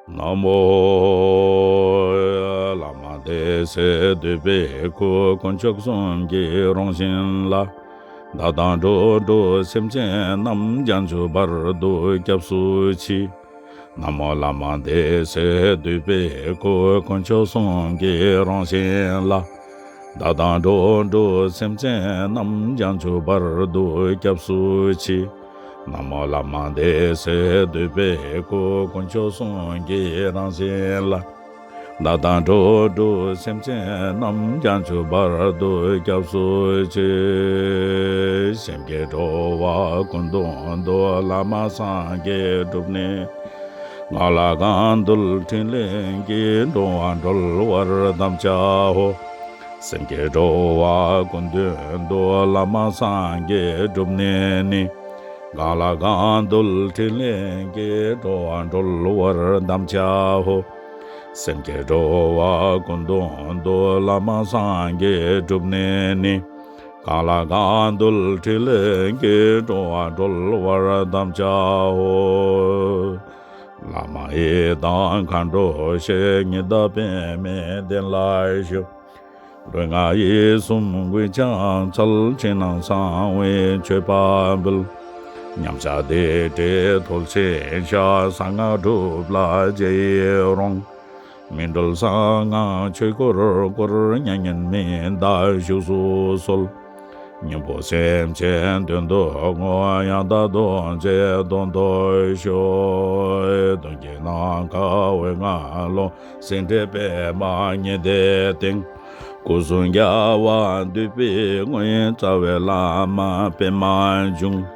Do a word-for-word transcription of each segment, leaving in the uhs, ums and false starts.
ན་མོ། བླ་མ་བདེ་གསལ་འདུས་པའི་སྐུ། དཀོན་མཆོག་གསུམ་གྱི་རང་བཞིན་ལ། བདག་དང་འགྲོ་དྲུག་སེམས་ཅན་རྣམས། བྱང་ཆུབ་བར་དུ་སྐྱབས་སུ་མཆི། ན་མོ། བླ་མ་བདེ་གསལ་འདུས་པའི་སྐུ། དཀོན་མཆོག་གསུམ་གྱི་རང་བཞིན་ལ། བདག་དང་འགྲོ་དྲུག་སེམས་ཅན་རྣམས། བྱང་ཆུབ་བར་དུ་སྐྱབས་སུ་མཆི། ན་མོ། བླ་མ་བདེ་གསལ་འདུས་པའི་སྐུ། དཀོན་མཆོག་གསུམ་གྱི་རང་བཞིན་ལ། བདག་དང་འགྲོ་དྲུག་སེམས་ཅན་རྣམས། བྱང་ཆུབ་བར་དུ་སྐྱབས་སུ་མཆི། སེམས་བསྐྱེད་འགྲོ་བ་ཀུན་དོན་དུ། བླ་མ་སངས་རྒྱས་སྒྲུབ་ནས། ངང་ལ་གང་འདུལ་ཕྲིན་ལས་ཀྱིས། འགྲོ་བ་སྒྲོལ་བར་དམ་བཅའ་འོ། སེམས་བསྐྱེད་འགྲོ་བ་ཀུན་དོན་དུ། བླ་མ་སངས་རྒྱས་སྒྲུབ་ནས་ནི། གང་ལ་གང་འདུལ་ཕྲིན་ལས་ཀྱིས། འགྲོ་བ་སྒྲོལ་བར་དམ་བཅའ་འོ། སེམས་བསྐྱེད་འགྲོ་བ་ཀུན་དོན་དུ། བླ་མ་སངས་རྒྱས་སྒྲུབ་ནས་ནི། གང་ལ་གང་འདུལ་ཕྲིན་ལས་ཀྱིས། འགྲོ་བ་སྒྲོལ་བར་དམ་བཅའ་འོ། བླ་མ་ཡི་དམ་མཁའ་འགྲོ་ཞེས། ཉི་ཟླ་པདྨའི་གདན་ལ་བཞུགས། ལུས་ངག་ཡིད་གསུམ་གུས་ཕྱག་འཚལ། ཕྱི་ནང་གསང་བའི་མཆོད་པ་འབུལ། ཉམས་ཆག་སྡིག་སྒྲིབ་ཐུལ་ཕྱིར་བཤགས། གསང་སྔགས་སྒྲུབ་ལ་རྗེས་ཡི་རང་། སྨིན་གྲོལ་གསང་སྔགས་ཆོས་འཁོར་བསྐོར། མྱ་ངན་མི་འདའ་བཞུགས་སུ་གསོལ། སྙིང་པོ་སེམས་ཅན་དོན་དུ་བསྔོ། ཡང་དག་རྡོ་རྗེ་དོན་དུ་གཞོལ། གདོན་བགེགས་ནམ་མཁའ་འོད་ལྔ་ཀློང་། སྲིན་དྲེད་པདྨ་ཉི་ཟླའི་སྟེང་། སྐུ་གསུང་རྒྱལ་བ་འདུས་པའི་དངོས། རྩ་བའི་བླ་མ་པདྨ་འབྱུང་།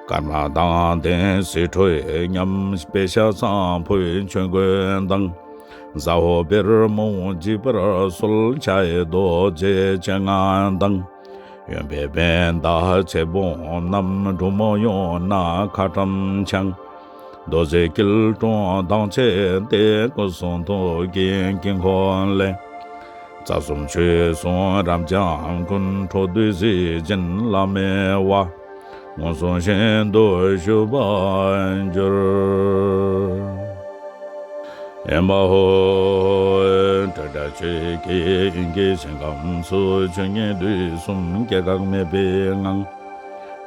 ཀརྨ་དང་ལྡན་སྲིད་མཐའི་ཉམས། དཔེ་བྱད་བཟང་པོས་ཆོས་གོས་དང་། ཟ་ཧོར་བེར་མོ་འཇིགས་པར་གསོལ། ཕྱག་གཡས་རྡོ་རྗེ་ཅན་དང་། གཡོན་པས་བྷནྡྷ་ཚེ་དཔོན་རྣམས། འབྲུག་མོ་གཡོན་ན་ཁ་ཊྭཱཾ་འཆང་། རྡོ་རྗེ་སྐྱིལ་ཀྲུང་དང་བཅས་ཏེ། སྐུ་གསུང་ཐུགས་ཀྱི་དཀྱིལ་འཁོར་ལས། རྩ་གསུམ་ཆོས་སྲུང་རབ་འབྱམས་ཀུན། འགྲོ་འདུལ་གཟི་བྱིན་བླ་མའི་དབང་། མངོན་སུམ་ཤིན་ཏུ་ཞུ་བར་འགྱུར། ཨེ་མ་ཧོ། སྤྲོས་བྲལ་ཆོས་ཀྱི་དབྱིངས་ཀྱི་ཞིང་ཁམས་སུ། ཆོས་ཉིད་དུས་གསུམ་སྐྱེ་འགག་མེད་པའི་ངང་།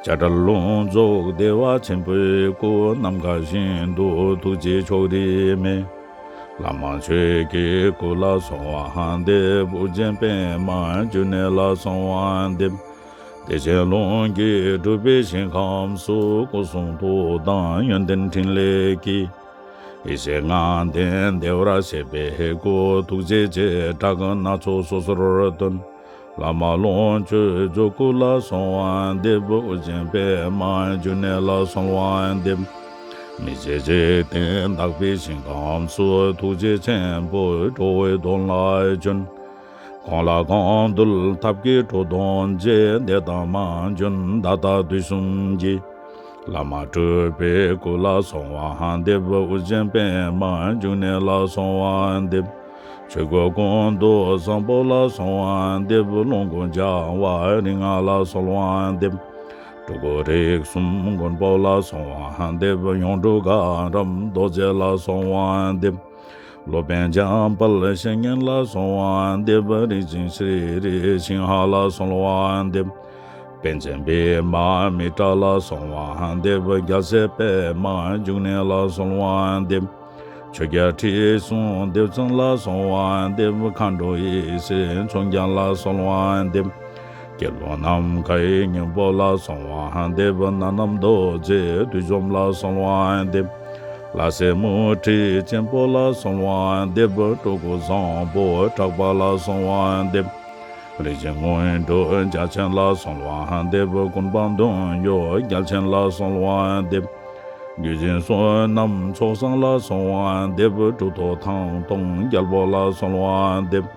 བྱ་བྲལ་ལྷུན་རྫོགས་བདེ་བ་ཆེན་པོའི་སྐུ། ནམ་མཁའ་བཞིན་དུ་ཐུགས་རྗེ་ཕྱོགས་རིས་མེད། བླ་མ་ཆོས་ཀྱི་སྐུ་ལ་གསོལ་བ་འདེབས། ཨོ་རྒྱན་པདྨ་འབྱུང་གནས་ལ་གསོལ་བ་འདེབས། བདེ་ཆེན་ཀློང་གིས་སྒྲུབ་པའི་ཞིང་ཁམས་སུ། སྐུ་གསུང་ཐུགས་དང་ཡོན་ཏན་ཕྲིན་ལས་ཀྱིས། ཡེ་ཤེས་ལྔ་ལྡན་བདེ་བར་གཤེགས་པའི་སྐུ། ཐུགས་རྗེ་ཆེ་དྲག་སྣ་ཚོགས་སོ་སོར་སྟོན། བླ་མ་ལོངས་སྤྱོད་རྫོགས་སྐུ་ལ་གསོལ་བ་འདེབས། ཨོ་རྒྱན་པདྨ་འབྱུང་གནས་ལ་གསོལ་བ་འདེབས། མི་ཕྱེད་འཇིག་རྟེན་དག་པའི་ཞིང་ཁམས་སུ། ཐུགས་རྗེ་ཆེན་པོས་འགྲོ་བའི་དོན་ལ་བྱོན། གང་ལ་གང་འདུལ་ཐབས་མཁས་ཁྲོ་གདོང་བཅས། བདེ་དང་མ་བྱོན་ད་ལྟ་དུས་གསུམ་གྱི། བླ་མ་སྤྲུལ་པའི་སྐུ་ལ་གསོལ་བ་འདེབས། ཨོ་རྒྱན་པདྨ་འབྱུང་གནས་ལ་གསོལ་བ་འདེབས། ཆོས་སྐུ་ཀུན་ཏུ་བཟང་པོ་ལ་གསོལ་བ་འདེབས། ལོངས་སྐུ་འཆང་བ་རིགས་ལྔ་ལ་གསོལ་བ་འདེབས། སྤྲུལ་སྐུ་རིགས་གསུམ་མགོན་པོ་ལ་གསོལ་བ་འདེབས། ཡོངས་གྲུབ་དགའ་རབ་རྡོ་རྗེ་ལ་གསོལ་བ་འདེབས། སློབ་དཔོན་འཇམ་དཔལ་བཤེས་གཉེན་ལ་གསོལ་བ་འདེབས། རིག་འཛིན་ཤྲཱི་སིང་ཧ་ལ་གསོལ་བ་འདེབས། པཎ་ཆེན་པདྨ་མི་ཏྲ་ལ་གསོལ་བ་འདེབས། རྒྱལ་སྲས་པདྨ་འབྱུང་གནས་ལ་གསོལ་བ་འདེབས། ཆོས་རྒྱལ་ཁྲི་སྲོང་ལྡེ་བཙན་ལ་གསོལ་བ་འདེབས། མཁའ་འགྲོ་ཡེ་ཤེས་མཚོ་རྒྱལ་ལ་གསོལ་བ་འདེབས། སྐྱེས་ལོ་ནམ་མཁའི་སྙིང་པོ་ལ་གསོལ་བ་འདེབས། གནག་རྣམས་རྡོ་རྗེ་བདུད་འཇོམས་ལ་གསོལ་བ་འདེབས། ལྷ་སྲས་མུ་ཁྲི་བཙན་པོ་ལ་གསོལ་བ་འདེབས། སྤྲུལ་སྐུ་བཟང་པོ་གྲགས་པ་ལ་གསོལ་བ་འདེབས། རིག་འཛིན་དངོས་གྲུབ་རྒྱལ་ཆེན་ལ་གསོལ་བ་འདེབས། ཀུན་སྤངས་འདོད་ཡོན་རྒྱལ་ཆེན་ལ་གསོལ་བ་འདེབས། བརྒྱུད་འཛིན་བསོད་ནམས་ཚོགས་བཟང་ལ་གསོལ་བ་འདེབས། གྲུབ་ཐོབ་ཐང་སྟོང་རྒྱལ་པོ་ལ་གསོལ་བ་འདེབས།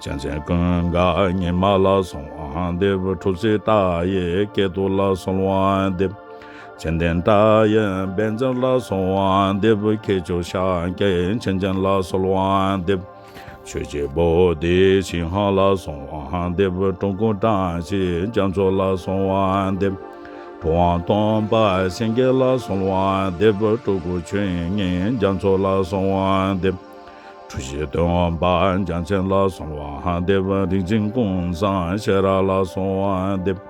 བྱང་ཆེན་ཀུན་དགའ་ཉི་མ་ལ་གསོལ་བ་འདེབས། གྲུབ་ཚུལ་ཏཱ་ཡེ་སྐྱེ་དུ་ལ་གསོལ་བ་འདེབས། མཚན་ལྡན་ཏཱ་ཡེ་བཛྲ་ལ་གསོལ་བ་འདེབས། ཁྱད་ཆོས་ཤཱཀྱའི་མཚན་ཅན་ལ་གསོལ་བ་འདེབས། ཆོས་རྗེ་བོ་དྷི་སིང་ཧ་ལ་གསོལ་བ་འདེབས། སྤྲུལ་སྐུ་བཀྲ་ཤིས་རྒྱ་མཚོ་ལ་གསོལ་བ་འདེབས། ཕོ་བ་སྟོན་པ་སེང་གེ་ལ་གསོལ་བ་འདེབས། སྤྲུལ་སྐུ་ཆོས་དབྱིངས་རྒྱ་མཚོ་ལ་གསོལ་བ་འདེབས། འཁྲུལ་ཞིག་སྟོན་པ་འཇམ་མཆོག་ལ་གསོལ་བ་འདེབས། རིག་འཛིན་ཀུན་བཟང་ཤེས་རབ་ལ་གསོལ་བ་འདེབས།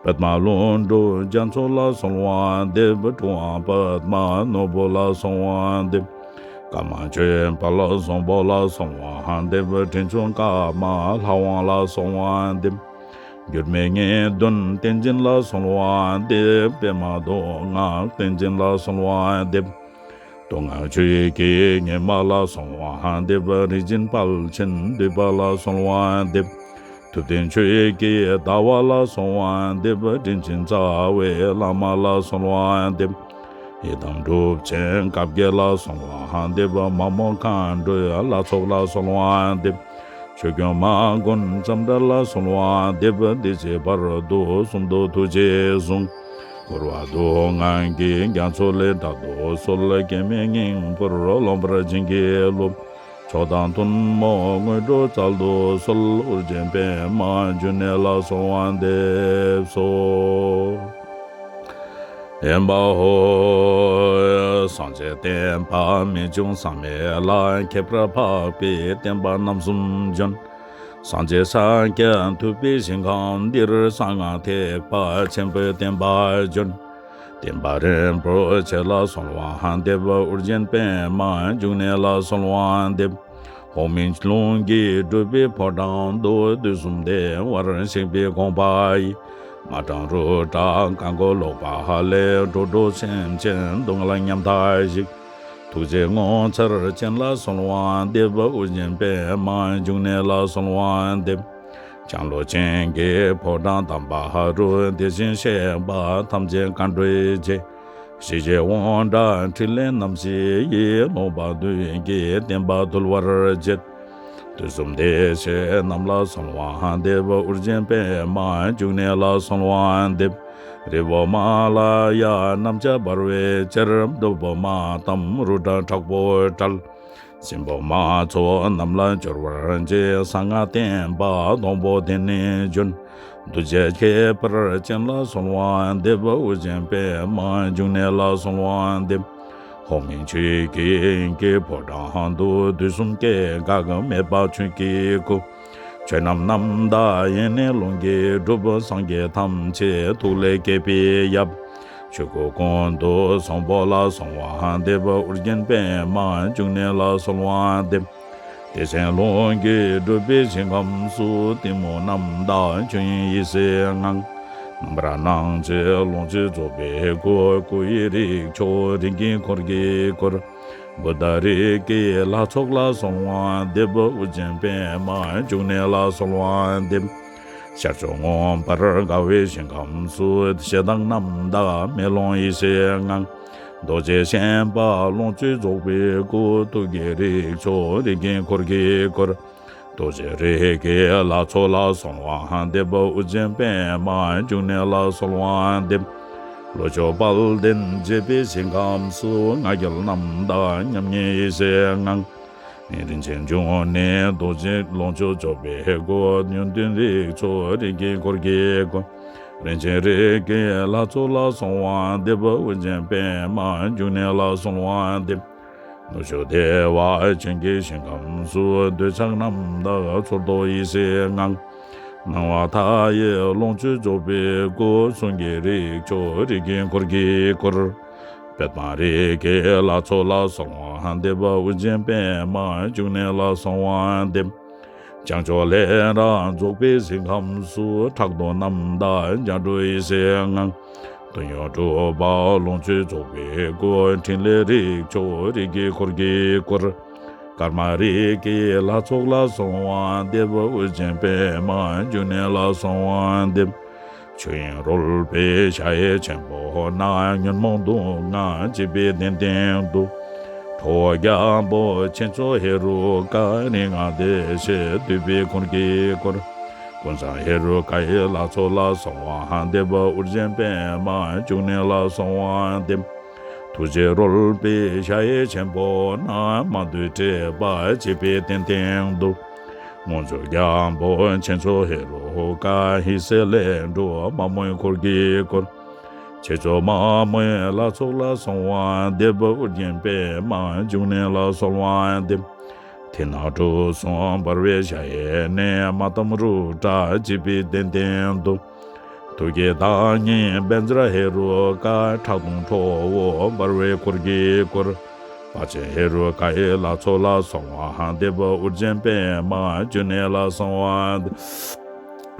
པདྨ་ལྷུན་གྲུབ་རྒྱ་མཚོ་ལ་གསོལ་བ་འདེབས། སྤྲུལ་པ་པདྨ་ནོར་བུ་ལ་གསོལ་བ་འདེབས། ཀརྨ་ཆོས་འཕེལ་བཟང་པོ་ལ་གསོལ་བ་འདེབས། དྲིན་ཅན་ཀརྨ་ལྷ་དབང་ལ་གསོལ་བ་འདེབས། འགྱུར་མེད་ངེས་དོན་བསྟན་འཛིན་ལ་གསོལ་བ་འདེབས། པདྨ་མདོ་སྔགས་བསྟན་འཛིན་ལ་གསོལ་བ་འདེབས། མདོ་སྔགས་ཆོས་ཀྱི་ཉི་མ་ལ་གསོལ་བ་འདེབས། རིག་འཛིན་དཔལ་ཆེན་འདུས་པ་ལ་གསོལ་བ་འདེབས། ཐུབ་བསྟན་ཆོས་ཀྱི་ཟླ་བ་ལ་གསོལ་བ་འདེབས། དྲིན་ཅན་རྩ་བའི་བླ་མ་ལ་གསོལ་བ་འདེབས། ཡི་དམ་གྲུབ་ཆེན་བཀའ་བརྒྱད་ལ་གསོལ་བ་འདེབས། མ་མོ་མཁའ་འགྲོའི་ལྷ་ཚོགས་ལ་གསོལ་བ་འདེབས། ཆོས་སྐྱོང་མ་མགོན་ལྕམ་དྲལ་ལ་གསོལ་བ་འདེབས། འདི་ཕྱི་བར་དུ་གསུམ་དུ་ཐུགས་རྗེས་བཟུང་། བསྐོར་བ་སྡུག་བསྔལ་གྱི་རྒྱ་མཚོ་ལས་བསྒྲལ་དུ་གསོལ། སྐྱེ་མེད་སྙིང་པོར་ལོངས་པར་བྱིན་གྱིས་རློབས། མཆོག་དང་ཐུན་མོང་དངོས་གྲུབ་སྩལ་དུ་གསོལ། ཨོ་རྒྱན་པདྨ་འབྱུང་གནས་ལ་གསོལ་བ་འདེབས་སོ། ཨེ་མ་ཧོ། སངས་རྒྱས་བསྟན་པ་རྨད་བྱུང་བསམ་མེད་ལ། ཁྱད་པར་འཕགས་པའི་བསྟན་པ་རྣམ་གསུམ་འབྱོན། སངས་རྒྱས་ཤཱཀྱ་ཐུབ་པའི་ཞིང་ཁམས་འདིར། གསང་སྔགས་ཐེག་པ་ཆེན་པོའི་བསྟན་པ་འབྱོན། བསྟན་པ་རིན་པོ་ཆེ་ལ་གསོལ་བ་འདེབས། ཨོ་རྒྱན་པདྨ་འབྱུང་གནས་ལ་གསོལ་བ་འདེབས། འོག་མིན་ཀློང་གི་སྒྲུབ་པའི་ཕོ་བྲང་དུ། དུས་གསུམ་བདེ་བར་གཤེགས་པའི་དགོངས་པ་ཡིས། མ་བགྲངས་རུ་དྲག་གང་སྒོ་ལོག་པ་ལས། འགྲོ་དྲུག་སེམས་ཅན་སྡུག་བསྔལ་ཉམས་མཐའ་བཞི། ཐུགས་རྗེའི་ངོ་མཚར་ཅན་ལ་གསོལ་བ་འདེབས། ཨོ་རྒྱན་པདྨ་འབྱུང་གནས་ལ་གསོལ་བ་འདེབས། ལྕང་ལོ་ཅན་གྱི་ཕོ་བྲང་དམ་པ་རུ། དེ་བཞིན་གཤེགས་པ་ཐམས་ཅད་མཁའ་འགྲོའི་རྗེ། ཞི་རྒྱས་དབང་དྲག་ཕྲིན་ལས་རྣམ་བཞི་ཡིས། ལོག་པ་བདུད་ཀྱི་བསྟན་པ་འདུལ་བར་བྱེད། དུས་གསུམ་བདེ་གཤེགས་རྣམས་ལ་གསོལ་བ་འདེབས། ཨོ་རྒྱན་པདྨ་འབྱུང་གནས་ལ་གསོལ་བ་འདེབས། རི་བོ་མ་ལ་ཡ་གནམ་ལྕགས་འབར་བའི་ཕྱིར། གདུགས་པོ་མ་བསྡམས་རུ་དྲག་དྲག་པོ་བསྒྲལ། སྲིན་པོ་མ་ཚོགས་རྣམས་ལ་སྦྱོར་བར་བྱེད། གསང་སྔགས་བསྟན་པ་སྡོང་པོ་དེ་ནས་འབྱོན། གདུལ་བྱ་ཁྱད་པར་ཅན་ལ་གསོལ་བ་འདེབས། ཨོ་རྒྱན་པདྨ་འབྱུང་གནས་ལ་གསོལ་བ་འདེབས། འོག་མིན་ཆོས་ཀྱི་དབྱིངས་ཀྱི་ཕོ་བྲང་དུ། དུས་གསུམ་སྐྱེ་འགག་མེད་པ་ཆོས་ཀྱི་སྐུ། ཆོས་རྣམས་རྣམ་དག་ཡེ་ནས་ཀློང་གིས་གྲུབ། སངས་རྒྱས་ཐམས་ཅད་ཐུགས་ལས་སྐྱེས་པའི་ཡབ། ཆོས་སྐུ་ཀུན་ཏུ་བཟང་པོ་ལ་གསོལ་བ་འདེབས། ཨོ་རྒྱན་པདྨ་འབྱུང་གནས་ལ་གསོལ་བ་འདེབས། བདེ་ཆེན་ཀློང་གིས་གྲུབ་པའི་ཞིང་ཁམས་སུ། གཏི་མུག་རྣམ་དག་ཆོས་དབྱིངས་ཡེ་ཤེས་ངང་། རྣམ་པར་སྣང་མཆེད་ལོངས་སྤྱོད་རྫོགས་པའི་སྐུ། སྐུ་ཡི་རིགས་མཆོག་རིགས་ཀྱི་འཁོར་གྱིས་བསྐོར། བུདྡྷ་རིགས་ཀྱི་ལྷ་ཚོགས་ལ་གསོལ་བ་འདེབས། ཨོ་རྒྱན་པདྨ་འབྱུང་གནས་ལ་གསོལ་བ་འདེབས། ཤར་ཕྱོགས་མངོན་པར་དགའ་བའི་ཞིང་ཁམས་སུ། ཞེ་སྡང་རྣམ་དག་མེ་ལོང་ཡེ་ཤེས་ངང་། རྡོ་རྗེ་སེམས་དཔའ་ལོངས་སྤྱོད་རྫོགས་པའི་སྐུ། ཐུགས་ཀྱི་རིགས་མཆོག་རིགས་ཀྱི་འཁོར་གྱིས་བསྐོར། རྡོ་རྗེ་རིགས་ཀྱི་ལྷ་ཚོགས་ལ་གསོལ་བ་འདེབས། ཨོ་རྒྱན་པདྨ་འབྱུང་གནས་ལ་གསོལ་བ་འདེབས། ལྷོ་ཕྱོགས་དཔལ་ལྡན་བརྗིད་པའི་ཞིང་ཁམས་སུ། ང་རྒྱལ་རྣམ་དག་མཉམ་ཉིད་ཡེ་ཤེས་ངང་། རིན་ཆེན་འབྱུང་གནས་རྡོ་རྗེ་ལོངས་སྤྱོད་རྫོགས་པའི་སྐུ། ཡོན་ཏན་རིགས་མཆོག་རིགས་ཀྱི་འཁོར་གྱིས་བསྐོར། རིན་ཆེན་རིགས་ཀྱི་ལྷ་ཚོགས་ལ་གསོལ་བ་འདེབས། ཨོ་རྒྱན་པདྨ་འབྱུང་གནས་ལ་གསོལ་བ་འདེབས། ནུབ་ཕྱོགས་བདེ་བ་ཅན་གྱི་ཞིང་ཁམས་སུ། འདོད་ཆགས་རྣམ་དག་ཚོར་ལྡོག་ཡེ་ཤེས་ངང་། སྣང་བ་མཐའ་ཡས་ལོངས་སྤྱོད་རྫོགས་པའི་སྐུ། གསུང་གི་རིགས་མཆོག་རིགས་ཀྱི་འཁོར་གྱིས་བསྐོར། པདྨ་རིགས་ཀྱི་ལྷ་ཚོགས་ལ་གསོལ་བ་འདེབས། ཨོ་རྒྱན་པདྨ་འབྱུང་གནས་ལ་གསོལ་བ་འདེབས། བྱང་ཕྱོགས་ལས་རབ་རྫོགས་པའི་ཞིང་ཁམས་སུ། ཕྲག་དོག་རྣམ་དག་འཇའ་གྲུབ་ཡེ་ཤེས་ངང་། དོན་ཡོད་གྲུབ་པ་ལོངས་སྤྱོད་རྫོགས་པའི་སྐུ། ཕྲིན་ལས་རིགས་མཆོག་རིགས་ཀྱི་འཁོར་གྱིས་བསྐོར། ཀརྨ་རིགས་ཀྱི་ལྷ་ཚོགས་ལ་གསོལ་བ་འདེབས། ཨོ་རྒྱན་པདྨ་འབྱུང་གནས་ལ་གསོལ་བ་འདེབས། ཆོས་དབྱིངས་རོལ་པའི་གཞལ་ཡས་ཆེན་པོ་ན། ཉོན་མོངས་དུག་ལྔ་འཇིག་པའི་གདན་སྟེང་དུ། ཁྲོ་བོ་རྒྱལ་པོ་ཆེ་མཆོག་ཧེ་རུ་ཀ། རིགས་ལྔ་བདེ་གཤེགས་འདུས་པའི་འཁོར་གྱིས་བསྐོར། ཀུན་བཟང་ཧེ་རུ་ཀ་ཡི་ལྷ་ཚོགས་ལ་གསོལ་བ་འདེབས། ཨོ་རྒྱན་པདྨ་འབྱུང་གནས་ལ་གསོལ་བ་འདེབས། ཐུགས་རྗེ་རོལ་པའི་གཞལ་ཡས་ཆེན་པོ་ན། མ་བདུད་བྲལ་བ་འཇིག་པའི་གདན་སྟེང་དུ། མངོན་མཛོད་རྒྱལ་པོ་ཆེ་མཆོག་ཧེ་རུ་ཀ། ཧི་སི་ལས་འགྲོ་མ་མོའི་འཁོར་གྱིས་བསྐོར། ཆོས་སྐྱོང་མ་མོའི་ལྷ་ཚོགས་ལ་གསོལ་བ་འདེབས། ཨོ་རྒྱན་པདྨ་འབྱུང་གནས་ལ་གསོལ་བ་འདེབས། དེ་ན་གྲུ་གསུམ་འབར་བའི་ཞལ་ནས། མ་དམ་རུ་དྲ་བརྗིད་པའི་གདན་སྟེང་དུ། ཐུགས་ཀྱི་བདག་ཉིད་བཛྲ་ཧེ་རུ་ཀ། ཁྲག་འཐུང་ཁྲོ་བོ་འབར་བའི་འཁོར་གྱིས་བསྐོར། དཔལ་ཆེན་ཧེ་རུ་ཀ་ཡི་ལྷ་ཚོགས་ལ་གསོལ་བ་འདེབས། ཨོ་རྒྱན་པདྨ་འབྱུང་གནས་ལ་གསོལ་བ་འདེབས།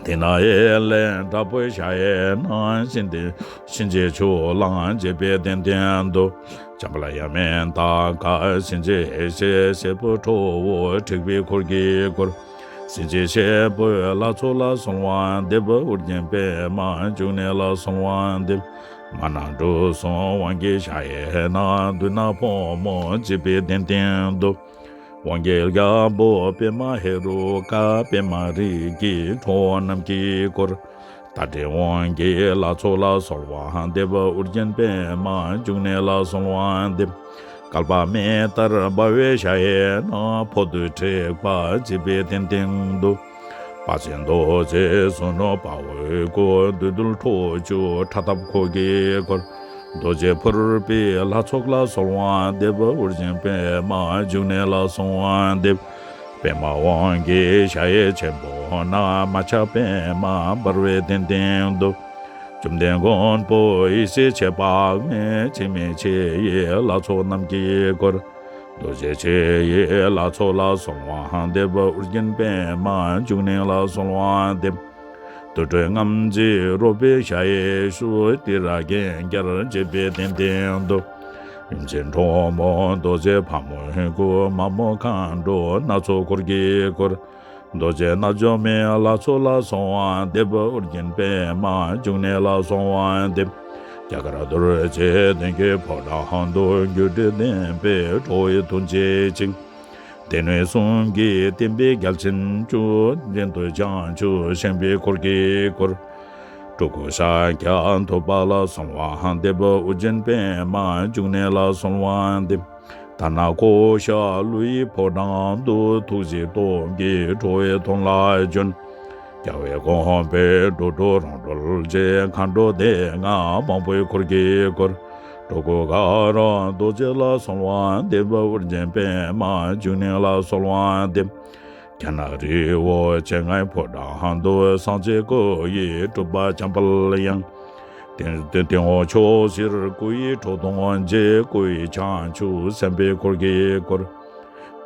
དེ་ན་ཡེ་ལེ་དྲག་པོའི་ཞལ་ནས། གཤིན་ཏེ་གཤིན་རྗེ་ཆུ་གླང་རྒྱལ་པོའི་གདན་སྟེང་དུ། འཇམ་དཔལ་དབྱེར་མེད་དང་ཀ། གཤིན་རྗེ་ཡེ་ཤེས་སྲས་པོ་ཁྲོ་བོ་དྲེགས་པའི་འཁོར་གྱིས་བསྐོར། གཤིན་རྗེ་གཤེད་པོའི་ལྷ་ཚོགས་ལ་གསོལ་བ་འདེབས། ཨོ་རྒྱན་པདྨ་འབྱུང་གནས་ལ་གསོལ་བ་འདེབས། མ་ན་གྲུ་གསུམ་དབང་གི་ཞལ་ནས། བདུད་ནག་ཕོ་མོ་འཇིགས་པའི་གདན་སྟེང་དུ། དབང་གི་རྒྱལ་པོ་པདྨ་ཧེ་རུ་ཀ། པདྨ་རིགས་ཀྱི་ཁྲོ་བོ་རྣམས་ཀྱིས་བསྐོར། ཟླ་སྒྲིལ་དབང་གི་ལྷ་ཚོགས་ལ་གསོལ་བ་འདེབས། ཨོ་རྒྱན་པདྨ་འབྱུང་གནས་ལ་གསོལ་བ་འདེབས། བསྐལ་པ་མེ་ལྟར་འབར་བའི་ཞལ་ནས། ཕོ་བདུད་དྲེགས་པ་འཇིགས་པའི་གདན་སྟེང་དུ། དཔལ་ཆེན་རྡོ་རྗེ་གསུང་ནུ་དཔའ་བོའི་སྐུ། བདུད་འདུལ་ཁྲོ་ཆུ་ཁྲག་འཐབ་འཁོར་གྱིས་བསྐོར། རྡོ་རྗེ་ཕུར་པའི་ལྷ་ཚོགས་ལ་གསོལ་བ་འདེབས། ཨོ་རྒྱན་པདྨ་འབྱུང་གནས་ལ་གསོལ་བ་འདེབས། པདྨ་དབང་གི་ཞལ་ཆེན་པོ་ན། མ་ཆགས་པདྨ་འབར་བའི་གདན་སྟེང་དུ། བཅོམ་ལྡན་མགོན་པོ་ཡེ་ཤེས་མཆེད་པ་མེད། འཆི་མེད་ཆེ་ཡི་ལྷ་ཚོགས་རྣམས་ཀྱིས་བསྐོར། རྡོ་རྗེ་ཆེ་ཡི་ལྷ་ཚོགས་ལ་གསོལ་བ་འདེབས། ཨོ་རྒྱན་པདྨ་འབྱུང་གནས་ལ་གསོལ་བ་འདེབས། དུར་ཁྲོད་རྔམ་བརྗིད་རོལ་པའི་ཞལ་ཞུ། ཏི་ར་གན་རྐྱལ་འགྱེད་པའི་གདན་སྟེང་དུ། ཡུམ་ཆེན་ཁྲོ་མོ་རྡོ་རྗེ་ཕག་མོའི་སྐུ། མ་མོ་མཁའ་འགྲོ་སྣ་ཚོགས་འཁོར་གྱིས་བསྐོར། རྡོ་རྗེ་རྣལ་འབྱོར་མའི་ལྷ་ཚོགས་ལ་གསོལ་བ་འདེབས། ཨོ་རྒྱན་པདྨ་འབྱུང་གནས་ལ་གསོལ་བ་འདེབས། རྒྱ་གར་རྡོ་རྗེ་གདན་གྱི་ཕོ་བྲང་དུ། སྒྱུ་འཕྲུལ་ལྡན་པའི་ཁྲོ་བོའི་གདུང་བརྒྱད་ཅིང་། སྡེ་སྣོད་གསུམ་གྱི་བསྟན་པའི་རྒྱལ་ཆེན་བཅུ། གདན་དུ་བྱང་ཆུབ་ཤིང་པའི་འཁོར་གྱིས་བསྐོར། སྤྲུལ་སྐུ་ཤཱཀྱ་ཐུབ་པ་ལ་གསོལ་བ་འདེབས། ཨོ་རྒྱན་པདྨ་འབྱུང་གནས་ལ་གསོལ་བ་འདེབས། དྷ་ན་ཀོ་ཤ་ཀླུ་ཡི་ཕོ་བྲང་དུ། ཐུགས་རྗེའི་སྟོབས་ཀྱིས་ཁྲོ་བོའི་གདོང་ལ་བྱོན། རྒྱལ་བའི་དགོངས་པས་འགྲོ་དྲུག་རང་གྲོལ་བྱེད། མཁའ་འགྲོ་སྡེ་ལྔ་དབང་པོའི་འཁོར་གྱིས་བསྐོར། སྤྲུལ་སྐུ་དཀར་པོ་རྡོ་རྗེ་ལ་གསོལ་བ་འདེབས། ཨོ་རྒྱན་པདྨ་འབྱུང་གནས་ལ་གསོལ་བ་འདེབས། རྒྱ་ནག་རི་བོ་བྱེ་ལྔའི་ཕོ་བྲང་དུ། སངས་རྒྱས་སྐུ་ཡི་སྤྲུལ་པ་འཇམ་དཔལ་དབྱངས། སྟེང་སྟེང་འོག་ཕྱོགས་བཞིར་སྐུ་ཡི་ཁྲོ་གདུང་བརྗིད། སྐུ་ཡི་བྱང་ཆུབ་སེམས་དཔའི་འཁོར་གྱིས་བསྐོར།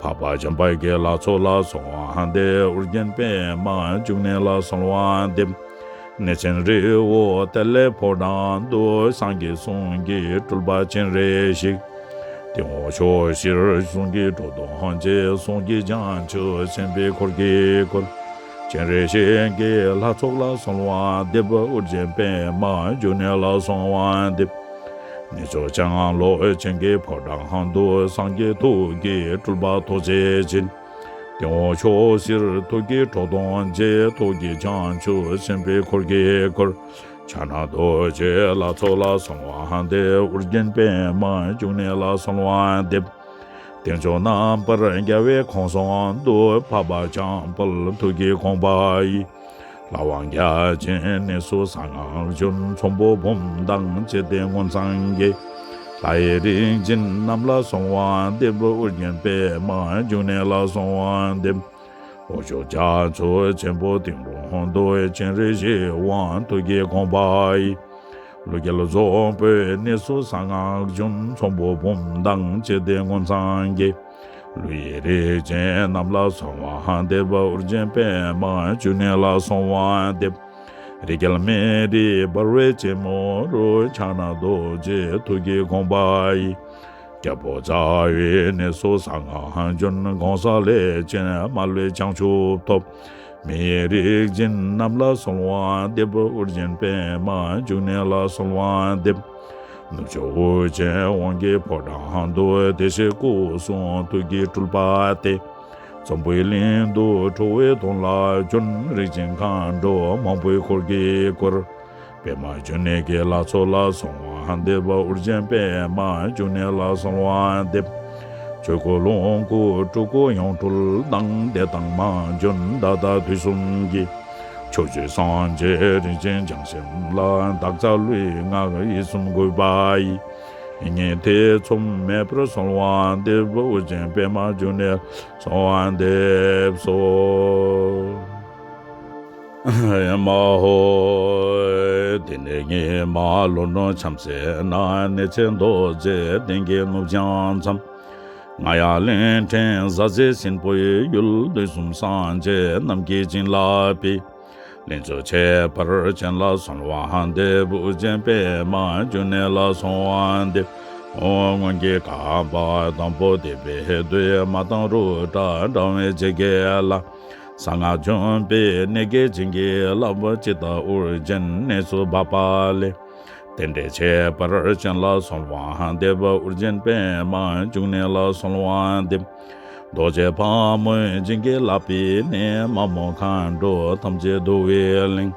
འཕགས་པ་འཇམ་དཔལ་གྱི་ལྷ་ཚོགས་ལ་གསོལ་བ་འདེབས། ཨོ་རྒྱན་པདྨ་འབྱུང་གནས་ལ་གསོལ་བ་འདེབས། གནས་ཆེན་རི་བོ་ཏི་ལའི་ཕོ་བྲང་དུ། སངས་རྒྱས་གསུང་གི་སྤྲུལ་པ་སྤྱན་རས་གཟིགས། སྟེང་འོག་ཕྱོགས་བཞིར་གསུང་གི་ཁྲོ་གདུང་བརྗིད། གསུང་གི་བྱང་ཆུབ་སེམས་དཔའི་འཁོར་གྱིས་བསྐོར། སྤྱན་རས་གཟིགས་ཀྱི་ལྷ་ཚོགས་ལ་གསོལ་བ་འདེབས། ཨོ་རྒྱན་པདྨ་འབྱུང་གནས་ལ་གསོལ་བ་འདེབས། གནས་མཆོག་ལྕང་ལོ་ཅན་གྱི་ཕོ་བྲང་དུ། སངས་རྒྱས་ཐུགས་ཀྱི་སྤྲུལ་པ་ཐུགས་རྗེ་ཅན། སྟེང་འོག་ཕྱོགས་བཞིར་ཐུགས་ཀྱི་ཁྲོ་གདུང་བརྗིད། ཐུགས་ཀྱི་བྱང་ཆུབ་སེམས་དཔའི་འཁོར་གྱིས་བསྐོར། ཕྱག་ན་རྡོ་རྗེ་ལྷ་ཚོགས་ལ་གསོལ་བ་འདེབས། ཨོ་རྒྱན་པདྨ་འབྱུང་གནས་ལ་གསོལ་བ་འདེབས། སྟེང་ཕྱོགས་རྣམ་པར་རྒྱལ་བའི་གོ་འཕང་དུ། འཕགས་པ་འཇམ་དཔལ་ཐུགས་ཀྱི་དགོངས་པ་ཡིས། ལྷ་དབང་བརྒྱ་བྱིན་གནས་སུ་གསང་སྔགས་འབྱོན། ཚོམ་བུ་འབུམ་དང་བཅས་ཏེ་མངོན་སངས་རྒྱས། ལྷ་ཡི་རིགས་ཅན་རྣམས་ལ་གསོལ་བ་འདེབས། ཨོ་རྒྱན་པདྨ་འབྱུང་གནས་ལ་གསོལ་བ་འདེབས། འོག་ཕྱོགས་རྒྱ་མཚོ་ཆེན་པོ་སྟེང་རུ་དུ། སྤྱན་རས་གཟིགས་དབང་ཐུགས་ཀྱི་དགོངས་པ་ཡིས། ཀླུ་རྒྱལ་རྫོང་དཔོན་གནས་སུ་གསང་སྔགས་འབྱོན། ཚོམ་བུ་འབུམ་དང་བཅས་ཏེ་མངོན་སངས་རྒྱས། ཀླུ་ཡི་རིགས་ཅན་རྣམས་ལ་གསོལ་བ་འདེབས། ཨོ་རྒྱན་པདྨ་འབྱུང་གནས་ལ་གསོལ་བ་འདེབས། རིགས་རྒྱལ་མི་རིགས་འབར་བའི་རྩེ་མོ་རུ། ཕྱག་ན་རྡོ་རྗེ་ཐུགས་ཀྱི་དགོངས་པ་ཡིས། རྒྱལ་པོ་རྩ་བའི་གནས་སུ་གསང་སྔགས་འབྱོན། གོང་ས་ལས་ཅན་མ་ལུས་བྱང་ཆུབ་ཐོབ། མི་ཡི་རིགས་ཅན་རྣམས་ལ་གསོལ་བ་འདེབས། ཨོ་རྒྱན་པདྨ་འབྱུང་གནས་ལ་གསོལ་བ་འདེབས། ནུབ་ཕྱོགས་དབུ་ཅན་དབང་གི་ཕོ་བྲང་དུ། བདེ་གཤེགས་སྐུ་གསུང་ཐུགས་ཀྱི་སྤྲུལ་པ་སྟེ། འཛམ་བུའི་གླིང་དུ་ཁྲོ་བོའི་གདོང་ལ་བྱོན། རིགས་ཅན་མཁའ་འགྲོ་མང་པོའི་འཁོར་གྱིས་བསྐོར། པདྨ་འབྱུང་གནས་ཀྱི་ལྷ་ཚོགས་ལ་གསོལ་བ་འདེབས། ཨོ་རྒྱན་པདྨ་འབྱུང་གནས་ལ་གསོལ་བ་འདེབས། ཆོས་སྐུ་ལོངས་སྐུ་སྤྲུལ་སྐུ་ཡང་སྤྲུལ་དང་། འདས་དང་མ་བྱོན་ད་ལྟ་དུས་གསུམ་གྱི། ཕྱོགས་བཅུའི་སངས་རྒྱས་རིན་ཆེན་བརྐྱང་ཞིང་ལ། བདག་ཅག་ཀླུའི་སྔགས་ཡིད་གསུམ་གུས་པ་ཡིས། ཉན་ཐོས་ཚོམ་མེད་པར་གསོལ་བ་འདེབས། ཨོ་རྒྱན་པདྨ་འབྱུང་གནས་གསོལ་བ་འདེབས་སོ། ཨེ་མ་ཧོ། དེ་ནས་ངེད་མ་ལོ་ནོ་འཆམ་སའི་ནང་། གནས་ཆེན་རྡོ་རྗེ་གདན་གྱི་ནུབ་བྱང་མཚམས། རྔ་ཡབ་གླིང་ཕྲན་ཟ་རྫས་སྲིན་པོའི་ཡུལ། དུས་གསུམ་སངས་རྒྱས་རྣམས་ཀྱི་བྱིན་རླབས་པས། ལྷུན་གྱིས་ཁྱབ་པར་བྱིན་རླབས་གསོལ་བ་འདེབས། ཨོ་རྒྱན་པདྨ་འབྱུང་གནས་ལ་གསོལ་བ་འདེབས། ཨོ་སྔོན་གྱི་བསྐལ་པ་དང་པོ་འདས་པའི་དུས། མ་དང་རུ་དྲ་འགྲོ་བའི་འཇིགས་བརྒྱད་ལ། གསང་སྔགས་འཇོམས་པའི་གནད་ཀྱིས་བྱིན་གྱིས་བརླབས། ཇི་ལྟར་ཨོ་རྒྱན་གནས་སུ་བབས་པ་ལས། རྟེན་འབྲེལ་ཁྱད་པར་ཅན་ལ་གསོལ་བ་འདེབས། ཨོ་རྒྱན་པདྨ་འབྱུང་གནས་ལ་གསོལ་བ་འདེབས། རྡོ་རྗེ་ཕག་མོས་བྱིན་གྱིས་བརླབས་པའི་གནས། མ་མོ་མཁའ་འགྲོ་ཐམས་ཅད་འདུ་བའི་གླིང་།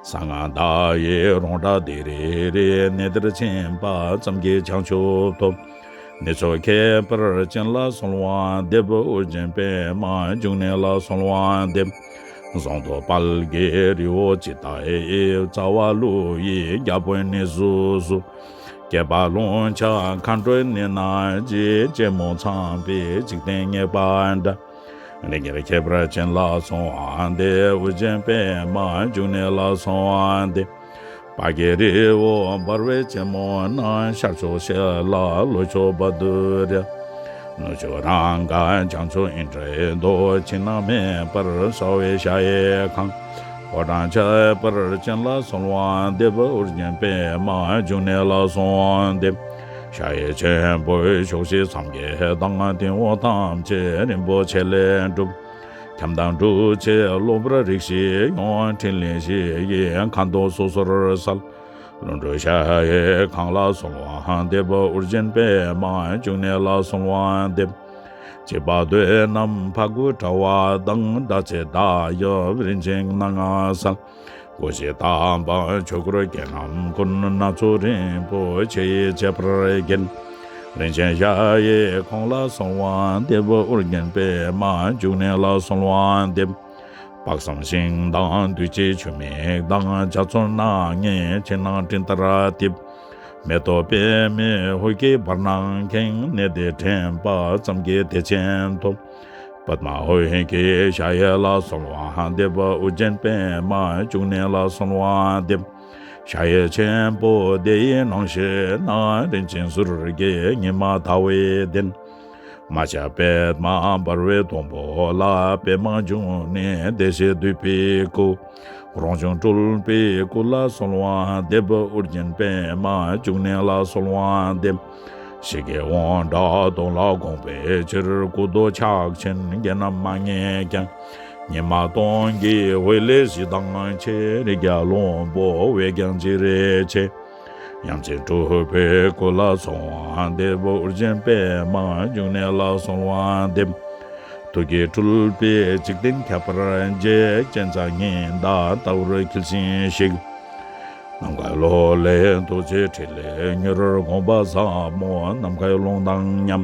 གསང་སྔགས་བརྡ་ཡི་རོང་བྲག་དེ་རེ་རེ། གནས་འདིར་ཕྱིན་པ་ཙམ་གྱིས་བྱང་ཆུབ་ཐོབ། གནས་མཆོག་ཁྱད་པར་ཅན་ལ་གསོལ་བ་འདེབས། ཨོ་རྒྱན་པདྨ་འབྱུང་གནས་ལ་གསོལ་བ་འདེབས། ཟངས་མདོག་དཔལ་གྱི་རི་བོ་ཇི་ལྟ་བའི། རྩ་བ་ཀླུ་ཡི་རྒྱལ་པོའི་གནས་སུ་གསོལ། བསྐལ་པ་ལྷུན་ཆགས་མཁའ་འགྲོའི་གནས་ན་མཆིས། ཅེས་མོ་ཚངས་པའི་འཇིག་རྟེན་ངེས་པ་འདྲ། རིགས་ལྔར་ཁྱད་པར་ཅན་ལ་གསོལ་བ་འདེབས། ཨོ་རྒྱན་པདྨ་འབྱུང་གནས་ལ་གསོལ་བ་འདེབས། དཔལ་གྱི་རི་བོ་འབར་བའི་རྩེ་མོ་ན། ཤར་ཕྱོགས་ཤེལ་ལ་ལྷོ་ཕྱོགས་བ་དུར་ར། ནུབ་ཕྱོགས་རང་ག་བྱང་ཕྱོགས་ཨིནྡྲའི་མདོག་ཕྱི་ནང་མེད་པར་གསལ་བའི་ཞྭ་ཡི་ཁང་། ཕོ་བྲང་ཁྱད་པར་ཅན་ལ་གསོལ་བ་འདེབས། ཨོ་རྒྱན་པདྨ་འབྱུང་གནས་ལ་གསོལ་བ་འདེབས། ཞྭ་ཡི་ཆེན་པོའི་ཕྱོགས་བཞི་མཚམས་བརྒྱད་དང་། སྟེང་འོག་ཐམས་ཅད་རིན་པོ་ཆེ་ལས་གྲུབ། ཁྱམས་དང་སྒྲུབ་ཆེན་གློ་བུར་རིགས་བཞི་ཡོངས། ཕྲིན་ལས་བཞི་ཡི་ཁ་དོག་སོ་སོར་གསལ། ལྷུན་གྲུབ་ཞྭ་ཡི་ཁང་ལ་གསོལ་བ་འདེབས། ཨོ་རྒྱན་པདྨ་འབྱུང་གནས་ལ་གསོལ་བ་འདེབས། བྱེད་པ་སྡེ་རྣམས་ཕ་གུ་དྲ་བ་དང་། སྒྲ་ཚད་མདའ་ཡི་རིན་ཆེན་སྣ་ལྔ་གསལ། སྒོ་བཞི་དག་པ་ཆོས་འཁོར་རྒྱན་རྣམས་ཀུན། སྣ་ཚོགས་རིང་པོ་ཆེ་ཡིས་བྱེད་པར་བརྒྱན། རིན་ཆེན་ཞྭ་ཡི་ཁོང་ལ་གསོལ་བ་འདེབས། ཨོ་རྒྱན་པདྨ་འབྱུང་གནས་ལ་གསོལ་བ་འདེབས། དཔག་བསམ་ཤིང་དང་བདུད་རྩི་ཆུ་མིག་དང་། འཇའ་ཚོན་སྣ་ལྔས་ཕྱི་ནང་སྤྲིན་ལྟར་གཏིབས། མེ་ཏོག་པདྨའི་འོད་ཀྱིས་བར་སྣང་ཁེངས། གནས་འདིར་དྲན་པ་ཙམ་གྱིས་བདེ་ཆེན་ཐོབ། པདྨ་འོད་ཀྱི་ཞྭ་ཡི་ལ་གསོལ་བ་འདེབས། ཨོ་རྒྱན་པདྨ་འབྱུང་གནས་ལ་གསོལ་བ་འདེབས། ཞྭ་ཡི་ཆེན་པོ་དེ་ཡི་ནང་ཞིན་ན། རིན་ཆེན་ཟུར་གྱི་ཉི་མ་ཟླ་བའི་གདན། མ་ཆགས་པདྨ་འབར་བའི་སྡོང་པོ་ལ། པདྨ་འབྱུང་གནས་བདེ་གཤེགས་འདུས་པའི་སྐུ། རང་བྱུང་སྤྲུལ་པའི་སྐུ་ལ་གསོལ་བ་འདེབས། ཨོ་རྒྱན་པདྨ་འབྱུང་གནས་ལ་གསོལ་བ་འདེབས། ཞིང་གི་དབང་དྲག་སྟོང་ལ་དགོངས་པའི་ཕྱིར། སྐུ་མདོག་ཕྱག་ཆེན་བརྒྱན་རྣམས་མ་ངེས་ཀྱང་། ཉི་མ་སྟོང་གི་འོད་ལས་གཞི་དང་ཕྱེ། རིགས་བརྒྱ་ལྷུན་པོ་འོད་ཀྱང་ཅི་རིགས་ཆེ། ཡང་ཅིན་སྤྲུལ་པའི་སྐུ་ལ་གསོལ་བ་འདེབས། ཨོ་རྒྱན་པདྨ་འབྱུང་གནས་ལ་གསོལ་བ་འདེབས། ཐུགས་ཀྱི་སྤྲུལ་པས་འཇིག་རྟེན་ཁྱབ་པར་མཛད། སྤྱན་རྩ་གཉིས་དག་ལྟ་བུར་འཁྱིལ་ཞིང་གཤེགས། ནམ་མཁའི་གློག་ལས་ཐུགས་རྗེའི་ཕྲིན་ལས་མྱུར། དགོངས་པ་ཟབ་མོ་ནམ་མཁའི་ཀློང་དང་མཉམ།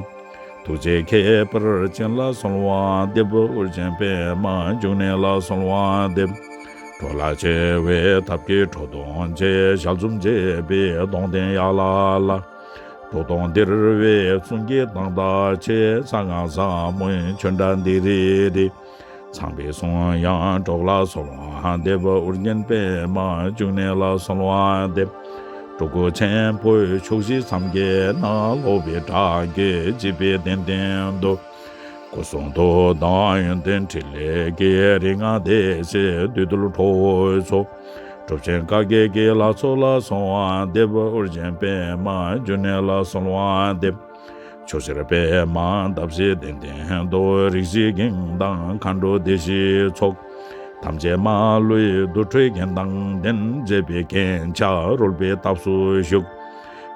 ཐུགས་རྗེ་ཁྱད་པར་ཅན་ལ་གསོལ་བ་འདེབས། ཨོ་རྒྱན་པདྨ་འབྱུང་གནས་ལ་གསོལ་བ་འདེབས། འགྲོ་ལ་ཆེ་བའི་ཐབས་ཀྱི་ཁྲོ་གདུང་ཆེ། ཞལ་འཛུམ་མཛེས་པའི་གདོང་ལྡན་ཡ་ལ་ལ། འགྲོ་དོན་སྟེར་བའི་གསུང་གི་གདངས་དག་ཆེ། གསང་སྔགས་ཟབ་མོའི་ཆོས་སྒྲ་འདི་རེ་རེ། ཚངས་པའི་གསུང་དབྱངས་སྒྲོགས་ལ་གསོལ་བ་འདེབས། ཨོ་རྒྱན་པདྨ་འབྱུང་གནས་ལ་གསོལ་བ་འདེབས། སྤྲུལ་སྐུ་ཆེན་པོའི་ཕྱོགས་བཞི་མཚམས་བརྒྱད་ན། སློབ་པའི་སྒྲ་གིས་བརྗིད་པའི་གདན་སྟེང་དུ། སྐུ་གསུང་ཐུགས་དང་ཡོན་ཏན་ཕྲིན་ལས་ཀྱི། རིག་སྔགས་བདེ་གཤེགས་བདུད་འདུལ་ཁྲོ་བོའི་ཚོགས། གྲུབ་ཆེན་བཀའ་བརྒྱད་ཀྱི་ལྷ་ཚོགས་ལ་གསོལ་བ་འདེབས། ཨོ་རྒྱན་པདྨ་འབྱུང་གནས་ལ་གསོལ་བ་འདེབས། ཕྱོགས་བཞིར་པདྨ་འདབ་བཞིའི་གདན་སྟེང་དུ། རིགས་བཞིའི་གིང་དང་མཁའ་འགྲོ་སྡེ་བཞིའི་ཚོགས། ཐམས་ཅད་མ་ལུས་དུར་ཁྲོད་རྒྱན་དང་ལྡན། མཛེས་པའི་རྒྱན་ཆ་རོལ་པའི་སྟབས་སུ་བཞུགས།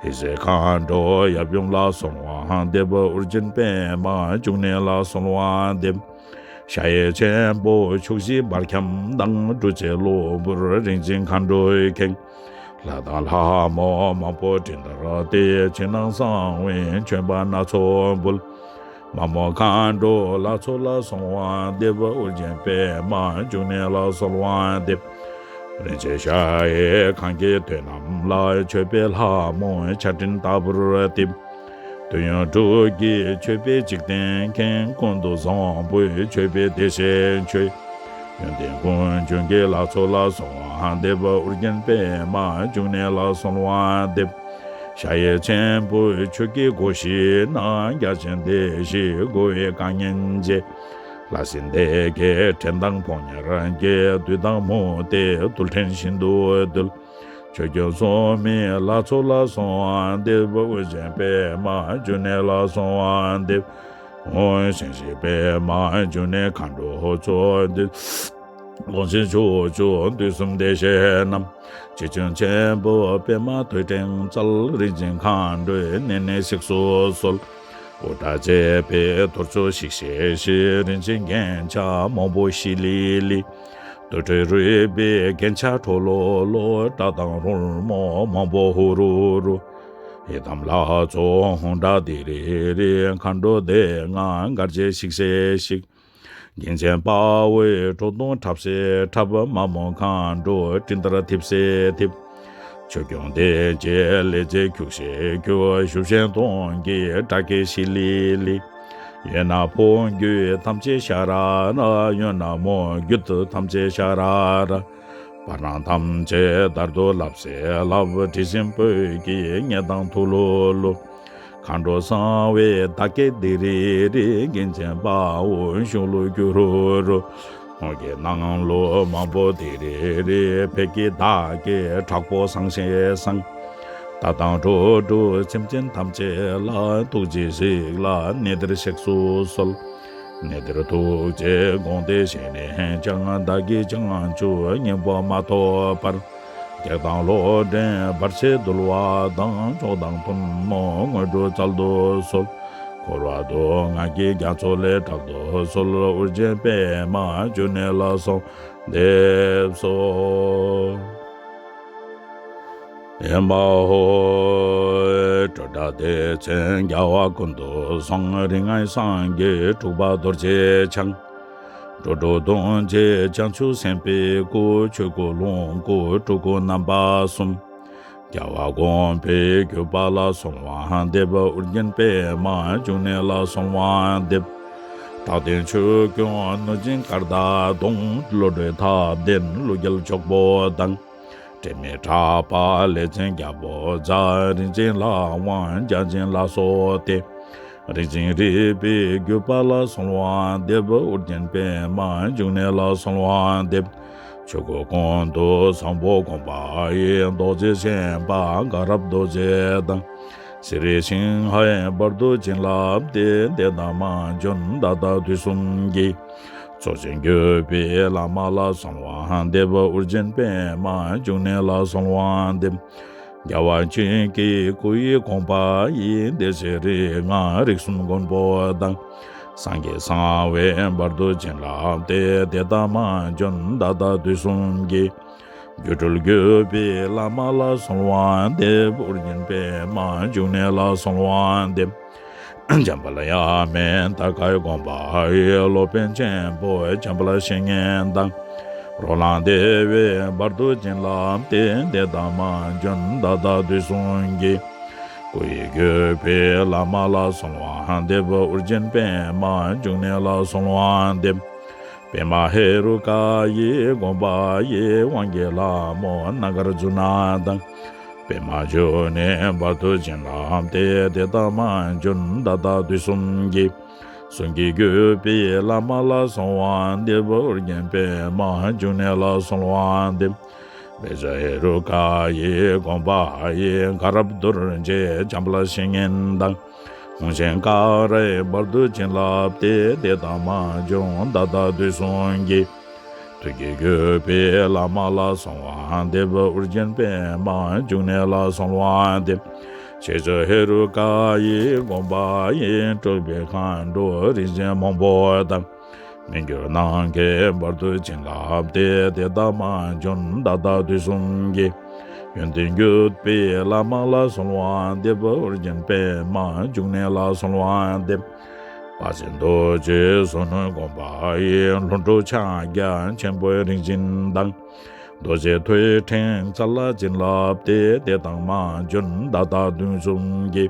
ཧི་སི་མཁའ་འགྲོ་ཡབ་ཡུམ་ལ་གསོལ་བ་འདེབས། ཨོ་རྒྱན་པདྨ་འབྱུང་གནས་ལ་གསོལ་བ་འདེབས། ཞྭ་ཡི་ཆེན་པོ་ཕྱོགས་བཞིའི་འབར་ཁྱམས་དང་། འབྲུ་ཆེན་གློ་བུར་རིན་ཆེན་མཁའ་འགྲོས་ཁེངས། ལྷ་དང་ལྷ་མོ་མང་པོ་སྤྲིན་ལྟར་བརྡལ། ཕྱི་ནང་གསང་བའི་མཆོད་པ་སྣ་ཚོགས་འབུལ། མ་མོ་མཁའ་འགྲོ་ལྷ་ཚོགས་ལ་གསོལ་བ་འདེབས། ཨོ་རྒྱན་པདྨ་འབྱུང་གནས་ལ་གསོལ་བ་འདེབས། རིན་ཆེན་ཤ་ཡི་གང་གི་དོན་རྣམས་ལ། མཆོད་པའི་ལྷ་མོ་ཆར་སྤྲིན་ལྟ་བུར་གཏིབས། འདོད་ཡོན་དྲུག་གིས་མཆོད་པའི་འཇིག་རྟེན་མཁྱེན། ཀུན་ཏུ་བཟང་པོས་མཆོད་པའི་བདེ་གཤེགས་མཆོད། ཡོན་ཏན་ཀུན་འབྱུང་གི་ལྷ་ཚོགས་ལ་གསོལ་བ་འདེབས། ཨོ་རྒྱན་པདྨ་འབྱུང་གནས་ལ་གསོལ་བ་འདེབས། ཤ་ཡི་ཆེན་པོས་ཆོས་ཀྱི་སྒོ་བཞི་ན། རྒྱ་ཆེན་སྡེ་བཞིས་བསྐོར་བའི་དཀའ་ངལ་འཇལ། ལྷ་སྲིན་སྡེ་བརྒྱད་བྲན་དང་ཕོ་ཉར་གྱི། བདུད་དང་མུ་སྟེགས་རྡུལ་ཕྲན་བཞིན་དུ་འདུལ། ཆོས་སྐྱོང་སྲུང་མའི་ལྷ་ཚོགས་ལ་གསོལ་བ་འདེབས། ཨོ་རྒྱན་པདྨ་འབྱུང་གནས་ལ་གསོལ་བ་འདེབས། ཨོ་ཞིང་གཤེགས་པདྨ་འབྱུང་གནས་མཁའ་འགྲོ་ཚོགས་འདུས། ཀུན་གཟིགས་ཕྱོགས་བཅུ་དུས་གསུམ་བདེ་གཤེགས་རྣམས། ཆེ་ཆུང་ཆེན་པོ་པདྨ་ཐོད་ཕྲེང་རྩལ། རིག་འཛིན་མཁའ་འགྲོས་མནན་ནས་གཟིགས་སུ་གསོལ། ཨུ་ཏྲ་བཅས་པའི་ཐོར་ཚུགས་ཤིག་ཤིག་ཤིག་རིན་ཆེན་རྒྱན་ཆ་མང་པོ་ཤི་ལི་ལི། དུར་ཁྲོད་རུས་པའི་རྒྱན་ཆ་ཁྲོ་ལོ་ལོ། སྐྲ་དང་རོལ་མོ་མང་པོ་ཧུ་རུ་རུ། ཡི་དམ་ལྷ་ཚོགས་ཧཱུྃ་སྒྲ་དི་རི་རི། མཁའ་འགྲོ་སྡེ་ལྔ་གར་བྱེད་ཤིག་ཤིག་ཤིག་གིང་ཆེན་དཔའ་བོས་ཁྲོ་གདུང་འཁྲབ་སེ་འཁྲབ། མ་མོ་མཁའ་འགྲོ་སྤྲིན་ལྟར་འཐིབས་སེ་འཐིབས། ཆོས་སྐྱོང་སྡེ་བརྒྱད་ལས་མཛད་ཁྱུག་སེ་ཁྱུག་ཞབས་ཞུམ་གདོང་གི་སྒྲ་སྐད་ཤི་ལི་ལི། ཡོད་ན་ཕོ་རྒྱུད་ཐམས་ཅད་ཤ་ར་ར། ཡོད་ན་མོ་རྒྱུད་ཐམས་ཅད་ཤ་ར་ར། བར་སྣང་ཐམས་ཅད་ལྟར་དུ་ལྷབ་སེ་ལྷབ། དྲི་ཞིམ་སྤོས་ཀྱི་སྙེ་ཐང་ཐུ་ལུ་ལུ། མཁའ་འགྲོ་གསང་བའི་བདག་བསྐྱེད་དི་རི་རི། གིང་ཆེན་དཔའ་བོ་གཞུང་ལུ་གུ་རུ་རུ། ཧཱུྃ་གི་ནང་ལུ་མང་པོ་དི་རི་རི། ཕཊ་ཀྱི་བདག་བསྐྱེད་དྲག་པོ་སང་ཤེ་སང་། རྟ་དང་འགྲོ་དྲུག་སེམས་ཅན་ཐམས་ཅད་ལ། ཐུགས་རྗེས་གཟིགས་ལ་གནས་འདིར་གཤེགས་སུ་གསོལ། གནས་འདིར་ཐུགས་རྗེས་དགོངས་ཏེ་བཞེངས་ནས་ཀྱང་། བདག་གིས་བྱང་ཆུབ་སྙིང་པོ་མ་ཐོབ་བར། བགེགས་དང་ལོག་འདྲེན་བར་ཆད་འདུལ་བ་དང་། མཆོག་དང་ཐུན་མོང་དངོས་གྲུབ་སྩལ་དུ་གསོལ། འཁོར་བ་སྡུག་བསྔལ་གྱི་རྒྱ་མཚོ་ལས་བསྒྲལ་དུ་གསོལ། ཨོ་རྒྱན་པདྨ་འབྱུང་གནས་ལ་གསོལ་འདེབས་སོ། ཨེ་མ་ཧོ། སྤྲོས་བྲལ་བདེ་ཆེན་རྒྱལ་བ་ཀུན་ཏུ་བཟང་། རིགས་ལྔའི་སངས་རྒྱས་དྲུག་པ་རྡོ་རྗེ་འཆང་། འགྲོ་དྲུག་སྟོང་གི་བྱང་ཆུབ་སེམས་དཔའི་སྐུ། ཆོས་སྐུ་ལོངས་སྐུ་སྤྲུལ་སྐུ་རྣམ་པ་གསུམ། རྒྱལ་བ་དགོངས་པའི་བརྒྱུད་པ་ལ་གསོལ་བ་འདེབས། ཨོ་རྒྱན་པདྨ་འབྱུང་གནས་ལ་གསོལ་བ་འདེབས། རྟག་བརྟན་ཆོས་སྐྱོང་གནོད་སྦྱིན་སྐར་མདའ་གདོང་། བློ་གྲོས་མཐའ་ལྡན་ཀླུ་རྒྱལ་འཇོག་པོ་དང་། དྲི་མེད་གྲགས་པ་ལས་ཅན་རྒྱལ་པོ་རྩལ། རིག་འཛིན་ལྷ་དབང་བརྒྱ་བྱིན་ལ་སོགས་ཏེ། རིག་འཛིན་རིག་པའི་བརྒྱུད་པ་ལ་གསོལ་བ་འདེབས། ཨོ་རྒྱན་པདྨ་འབྱུང་གནས་ལ་གསོལ་བ་འདེབས། ཆོས་སྐུ་ཀུན་ཏུ་བཟང་པོ་དགོངས་པ་ཡི། རྡོ་རྗེ་སེམས་དཔའ་དགའ་རབ་རྡོ་རྗེ་དང་། གསེར་རི་སིང་ཧའི་བར་དུ་བྱིན་རླབས་ཏེ། དེ་དག་མ་བྱོན་ད་ལྟ་དུས་གསུམ་གྱི། ཚོགས་ཆེན་བརྒྱུད་པའི་བླ་མ་ལ་གསོལ་བ་འདེབས། ཨོ་རྒྱན་པདྨ་འབྱུང་གནས་ལ་གསོལ་བ་འདེབས། རྒྱལ་བ་ཆོས་ཀྱི་སྐུ་ཡི་དགོངས་པ་ཡི། སྡེ་སྲིད་རིགས་ལྔ་རིགས་གསུམ་མགོན་པོ་དང་། སངས་རྒྱས་གསང་བའི་བར་དུ་བྱིན་རླབས་ཏེ། དེ་དག་མ་བྱོན་ད་ལྟ་དུས་གསུམ་གྱི། སྒྱུ་འཕྲུལ་བརྒྱུད་པའི་བླ་མ་ལ་གསོལ་བ་འདེབས། ཨོ་རྒྱན་པདྨ་འབྱུང་གནས་ལ་གསོལ་བ་འདེབས། འཇམ་དཔལ་དབྱངས་མེད་ད་ཀའི་དགོངས་པ་ཡི། སློབ་དཔོན་ཆེན་པོ་འཇམ་དཔལ་བཤེས་གཉེན་དང་། རོ་ལངས་བདེ་བའི་བར་དུ་བྱིན་རླབས་ཏེ། དེ་དག་མ་བྱོན་ད་ལྟ་དུས་གསུམ་གྱི། སྐུ་ཡི་བརྒྱུད་པའི་བླ་མ་ལ་གསོལ་བ་འདེབས། ཨོ་རྒྱན་པདྨ་འབྱུང་གནས་ལ་གསོལ་བ་འདེབས། པདྨ་ཧེ་རུ་ཀ་ཡི་དགོངས་པ་ཡི། དབང་གི་ལྷ་མོ་རྣམ་དཀར་ཛུ་ན་དང་། པདྨ་འབྱུང་གནས་བར་དུ་བྱིན་རླབས་ཏེ། དེ་དག་མ་བྱོན་ད་ལྟ་དུས་གསུམ་གྱི། གསུང་གི་བརྒྱུད་པའི་བླ་མ་ལ་གསོལ་བ་འདེབས། ཨོ་རྒྱན་པདྨ་འབྱུང་གནས་ལ་གསོལ་བ་འདེབས། དཔལ་བྱ་ཧེ་རུ་ཀ་ཡི་དགོངས་པ་ཡི། དགའ་རབ་རྡོ་རྗེ་འཇམ་དཔལ་བཤེས་གཉེན་དང་། ཧཱུྃ་ཆེན་ཀ་རའི་བར་དུ་བྱིན་རླབས་ཏེ། དེ་དག་མ་བྱོན་ད་ལྟ་དུས་གསུམ་གྱི། ཐུགས་ཀྱི་བརྒྱུད་པའི་བླ་མ་ལ་གསོལ་བ་འདེབས། ཨོ་རྒྱན་པདྨ་འབྱུང་གནས་ལ་གསོལ་བ་འདེབས། ཞེས་སོགས་ཧེ་རུ་ཀ་ཡི་དགོངས་པ་ཡི། སྤྲུལ་པའི་མཁའ་འགྲོ་རིག་འཛིན་མང་པོ་དང་། མི་འགྱུར་ནམ་མཁའི་བར་དུ་བྱིན་རླབས་ཏེ། དེ་དག་མ་བྱོན་ད་ལྟ་དུས་གསུམ་གྱི། ཡོན་ཏན་བརྒྱུད་པའི་བླ་མ་ལ་གསོལ་བ་འདེབས། ཨོ་རྒྱན་པདྨ་འབྱུང་གནས་ལ་གསོལ་བ་འདེབས། དཔལ་ཆེན་རྡོ་རྗེ་གསུང་ནུས་དགོངས་པ་ཡི། ལྷུན་གྲུབ་ཕྱག་རྒྱ་ཆེན་པོའི་རིག་འཛིན་དང་། རྡོ་རྗེ་ཐོད་ཕྲེང་ཚར་ལ་བྱིན་བརླབས་ཏེ། དད་དང་མ་བྱོན་ད་ལྟ་དུས་གསུམ་གྱི།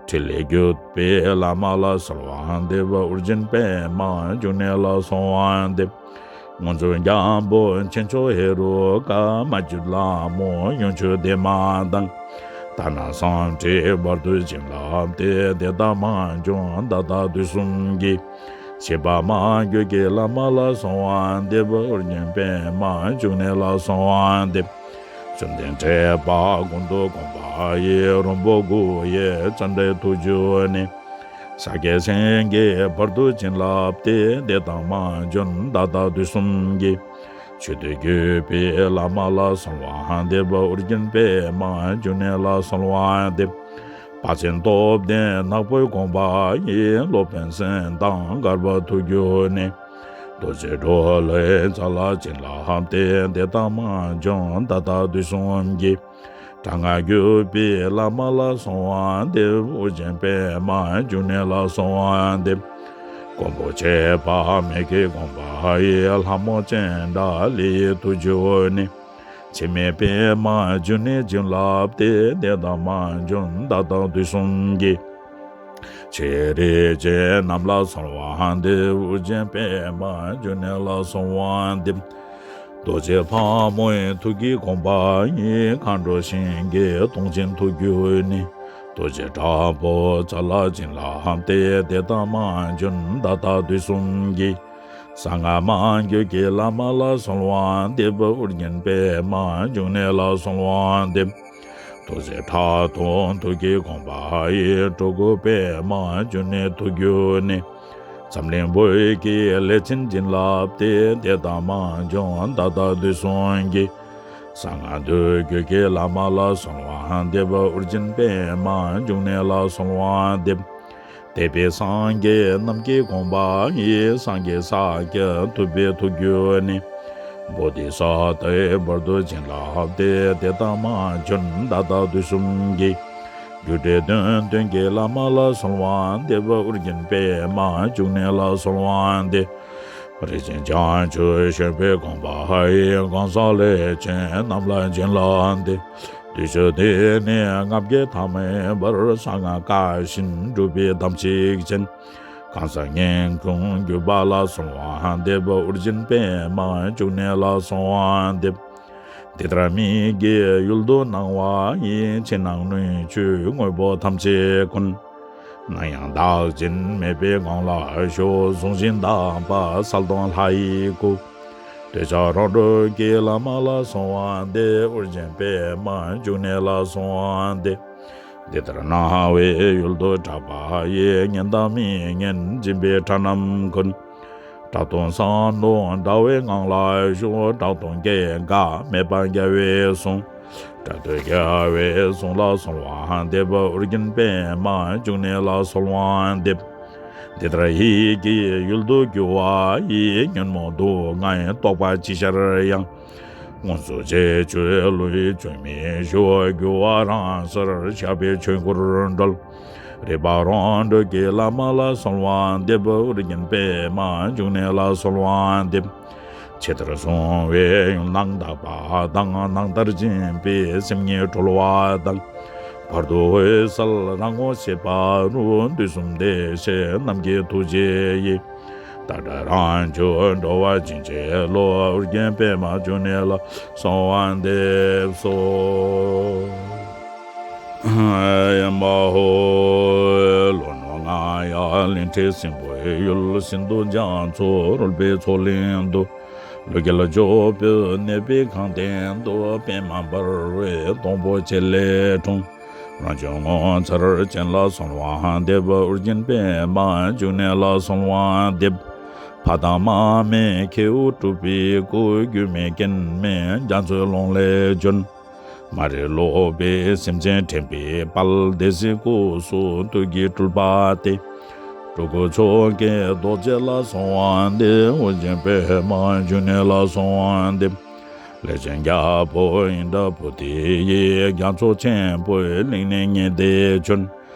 ཕྲིན་ལས་བརྒྱུད་པའི་བླ་མ་ལ་གསོལ་བ་འདེབས། ཨོ་རྒྱན་པདྨ་འབྱུང་གནས་ལ་གསོལ་བ་འདེབས། སྔོན་བྱོན་རྒྱལ་པོ་ཆེན་མཆོག་ཧེ་རུ་ཀ། མ་གྱུར་ལྷ་མོ་ཡུམ་མཆོག་བདེ་མ་དང་། དྷ་ན་སཾ་སྐྱེས་བར་དུ་བྱིན་བརླབས་ཏེ། དད་དང་མ་བྱོན་ད་ལྟ་དུས་གསུམ་གྱི། བྱེད་པ་མ་གྱུར་གྱི་བླ་མ་ལ་གསོལ་བ་འདེབས། ཨོ་རྒྱན་པདྨ་འབྱུང་གནས་ལ་གསོལ་བ་འདེབས། བཅོམ་ལྡན་འདས་དཔལ་མགོན་དུ་དགོངས་པ་ཡི། རོང་པོ་དགུ་ཡི་ཙནྡྲའི་ཐུགས་རྒྱུད་ནས། ས་སྐྱ་སེང་གེ་བར་དུ་བྱིན་བརླབས་ཏེ། དད་དང་མ་བྱོན་ད་ལྟ་དུས་གསུམ་གྱི། མཆོད་དུ་གྱུར་པའི་བླ་མ་ལ་གསོལ་བ་འདེབས། ཨོ་རྒྱན་པདྨ་འབྱུང་གནས་ལ་གསོལ་བ་འདེབས། དཔལ་ཆེན་སྟོབས་ལྡན་ནག་པོའི་དགོངས་པ་ཡི། སློབ་དཔོན་སེང་གདོང་དཀར་པོ་ཐུགས་རྒྱུད་ནས། རྡོ་རྗེ་གྲོ་ལོད་རྩ་ལ་བྱིན་བརླབས་ཏེ། དད་དང་མ་བྱོན་ད་ལྟ་དུས་གསུམ་གྱི། དྲག་སྔགས་བརྒྱུད་པའི་བླ་མ་ལ་གསོལ་བ་འདེབས། ཨོ་རྒྱན་པདྨ་འབྱུང་གནས་ལ་གསོལ་བ་འདེབས། མགོན་པོ་ཁྱད་པར་མེད་ཀྱི་དགོངས་པ་ཡི། ལྷ་མོ་ཅི་འདྲ་ལི་ཡི་ཐུགས་རྒྱུད་ནས། འཆི་མེད་པདྨ་འབྱུང་གནས་བྱིན་བརླབས་ཏེ། དད་དང་མ་བྱོན་ད་ལྟ་དུས་གསུམ་གྱི། ཆོས་རིག་ཅན་རྣམས་ལ་གསོལ་བ་འདེབས། ཨོ་རྒྱན་པདྨ་འབྱུང་གནས་ལ་གསོལ་བ་འདེབས། རྡོ་རྗེ་ཕག་མོའི་ཐུགས་ཀྱི་དགོངས་པ་ཡི། མཁའ་འགྲོ་ཞིང་གི་སྟོང་ཆེན་ཐུགས་རྒྱུད་ནས། རྡོ་རྗེ་དྲག་པོ་རྩ་ལ་བྱིན་བརླབས་ཏེ། དད་དང་མ་བྱོན་ད་ལྟ་དུས་གསུམ་གྱི། གསང་སྔགས་མ་གྱུར་གྱི་བླ་མ་ལ་གསོལ་བ་འདེབས། ཨོ་རྒྱན་པདྨ་འབྱུང་གནས་ལ་གསོལ་བ་འདེབས། རྡོ་རྗེ་ཁྲག་འཐུང་ཐུགས་ཀྱི་དགོངས་པ་ཡི། སྤྲུལ་སྐུ་པདྨ་འབྱུང་གནས་ཐུགས་རྒྱུད་ནས། འཛམ་གླིང་བོད་ཀྱི་ལས་ཅན་བྱིན་བརླབས་ཏེ། དད་དང་མ་བྱོན་ད་ལྟ་དུས་གསུམ་གྱི། གསང་སྔགས་འདུལ་རྒྱུད་ཀྱི་བླ་མ་ལ་གསོལ་བ་འདེབས། ཨོ་རྒྱན་པདྨ་འབྱུང་གནས་ལ་གསོལ་བ་འདེབས། འདས་པའི་སངས་རྒྱས་རྣམས་ཀྱི་དགོངས་པ་ཡི། སངས་རྒྱས་ཤཱཀྱ་ཐུབ་པའི་ཐུགས་རྒྱུད་ནས། བོ་དྷི་ས་ཏྭའི་བར་དུ་བྱིན་བརླབས་ཏེ། དད་དང་མ་བྱོན་ད་ལྟ་དུས་གསུམ་གྱི། རྒྱུ་འབྲས་དོན་སྟོན་གྱི་བླ་མ་ལ་གསོལ་བ་འདེབས། ཨོ་རྒྱན་པདྨ་འབྱུང་གནས་ལ་གསོལ་བ་འདེབས། རིན་ཆེན་བྱང་ཆུབ་སྤྱོད་པའི་དགོངས་པ་ཡི། གང་ཟག་ལས་ཅན་རྣམས་ལ་བྱིན་བརླབས་ཏེ། དུས་སུ་དེ་ནས་ལྔ་བརྒྱ་ཐ་མའི་བར། གསང་སྔགས་བཀའ་བཞིན་སྒྲུབ་པའི་དམ་ཚིག་ཅན། གང་ཟག་ངན་ཀུན་གྱུར་པ་ལ་གསོལ་བ་འདེབས། ཨོ་རྒྱན་པདྨ་འབྱུང་གནས་ལ་གསོལ་བ་འདེབས། འདི་ལྟར་མིག་གི་ཡུལ་དུ་སྣང་བ་ཡི། ཕྱི་ནང་སྣོད་བཅུད་དངོས་པོ་ཐམས་ཅད་ཀུན། སྣང་ཡང་བདག་གཞན་མེད་པའི་ངང་ལ་བཞུགས། གཟུང་ཞིང་དག་པ་གསལ་སྟོང་ལྷ་ཡི་སྐུ། འདོད་ཆགས་རང་གྲོལ་གྱི་བླ་མ་ལ་གསོལ་བ་འདེབས། ཨོ་རྒྱན་པདྨ་འབྱུང་གནས་ལ་གསོལ་བ་འདེབས། འདི་ལྟར་སྣང་བའི་ཡུལ་དུ་གྲགས་པ་ཡི། ཉན་དང་མི་ཉན་སྦྱིན་པའི་གྲྭ་རྣམས་ཀུན། གྲགས་སྟོང་གསལ་སྟོང་འདྲ་བའི་ངང་ལ་བཞུགས། གྲགས་སྟོང་སྐྱེ་འགག་མེད་པ་རྒྱལ་བའི་གསུང་། གྲགས་སྟོང་རྒྱལ་བའི་གསུང་ལ་གསོལ་བ་འདེབས། ཨོ་རྒྱན་པདྨ་འབྱུང་གནས་ལ་གསོལ་བ་འདེབས། འདི་ལྟར་ཡིད་ཀྱི་ཡུལ་དུ་གྱུར་པ་ཡི། ཉོན་མོངས་དུག་ལྔའི་རྟོག་པ་ཅི་ཤར་ཡང་། མངོན་སུམ་བྱས་ཆོས་བློ་ཡིས་བཅོས་མིན་ཞུ། འགྱུ་བ་རང་སར་བཤགས་པའི་ཆོས་སྐུར་གྲོལ། རིག་པ་རང་གྲོལ་གྱི་བླ་མ་ལ་གསོལ་བ་འདེབས། ཨོ་རྒྱན་པདྨ་འབྱུང་གནས་ལ་གསོལ་བ་འདེབས། ཇི་ལྟར་བཟུང་བའི་ཡུལ་སྣང་དག་པ་དང་། སྣང་མཐར་ཕྱིན་པའི་སེམས་ཉིད་གྲོལ་བ་དང་། བར་དུ་འོད་གསལ་རང་ངོ་ཤེས་པ་རུ། དུས་གསུམ་བདེ་གཤེགས་རྣམས་ཀྱི་ཐུགས་རྗེ་ཡིས། མཐའ་བྲལ་རང་བྱུང་འགྲོ་བ་སྦྱིན་བྱེད་བློ། ཨོ་རྒྱན་པདྨ་འབྱུང་གནས་ལ་གསོལ་བ་འདེབས་སོ། ཡ་མ་ཧོ། ལྷོ་ནུབ་རྔ་ཡབ་གླིང་ཕྲན་སྲིན་པོའི་ཡུལ། ཤིན་ཏུ་རྒྱ་མཚོ་རོལ་པའི་མཚོ་གླིང་དུ། ལུས་རྒྱལ་འཇོམས་པའི་ནད་པའི་ཁང་སྟེང་དུ། པདྨ་འབར་བའི་སྡོང་པོ་ཆེ་ལས་འཁྲུངས། རང་བྱུང་ངོ་མཚར་ཅན་ལ་གསོལ་བ་འདེབས། ཨོ་རྒྱན་པདྨ་འབྱུང་གནས་ལ་གསོལ་བ་འདེབས། ཕ་དང་མ་མེད་ཁྱེའུ་སྤྲུལ་པའི་སྐུ། རྒྱུད་སྨད་རྒན་མེད་རྒྱ་མཚོའི་ཀློང་ལས་བྱོན། མ་རིག་ལོག་པའི་སེམས་ཅན་འདྲེན་པའི་དཔལ། སྡེ་སྲིད་སྐུ་གསུང་ཐུགས་ཀྱི་སྤྲུལ་པ་སྟེ། སྤྲུལ་སྐུ་མཆོག་གི་རྡོ་རྗེ་ལ་གསོལ་བ་འདེབས། ཨོ་རྒྱན་པདྨ་འབྱུང་གནས་ལ་གསོལ་བ་འདེབས། ལས་ཅན་རྒྱལ་པོ་ཨིནྡྲ་བྷུ་ཏི་ཡིས། རྒྱ་མཚོ་ཆེན་པོའི་གླིང་ནས་ཉེ་དེ་བྱོན།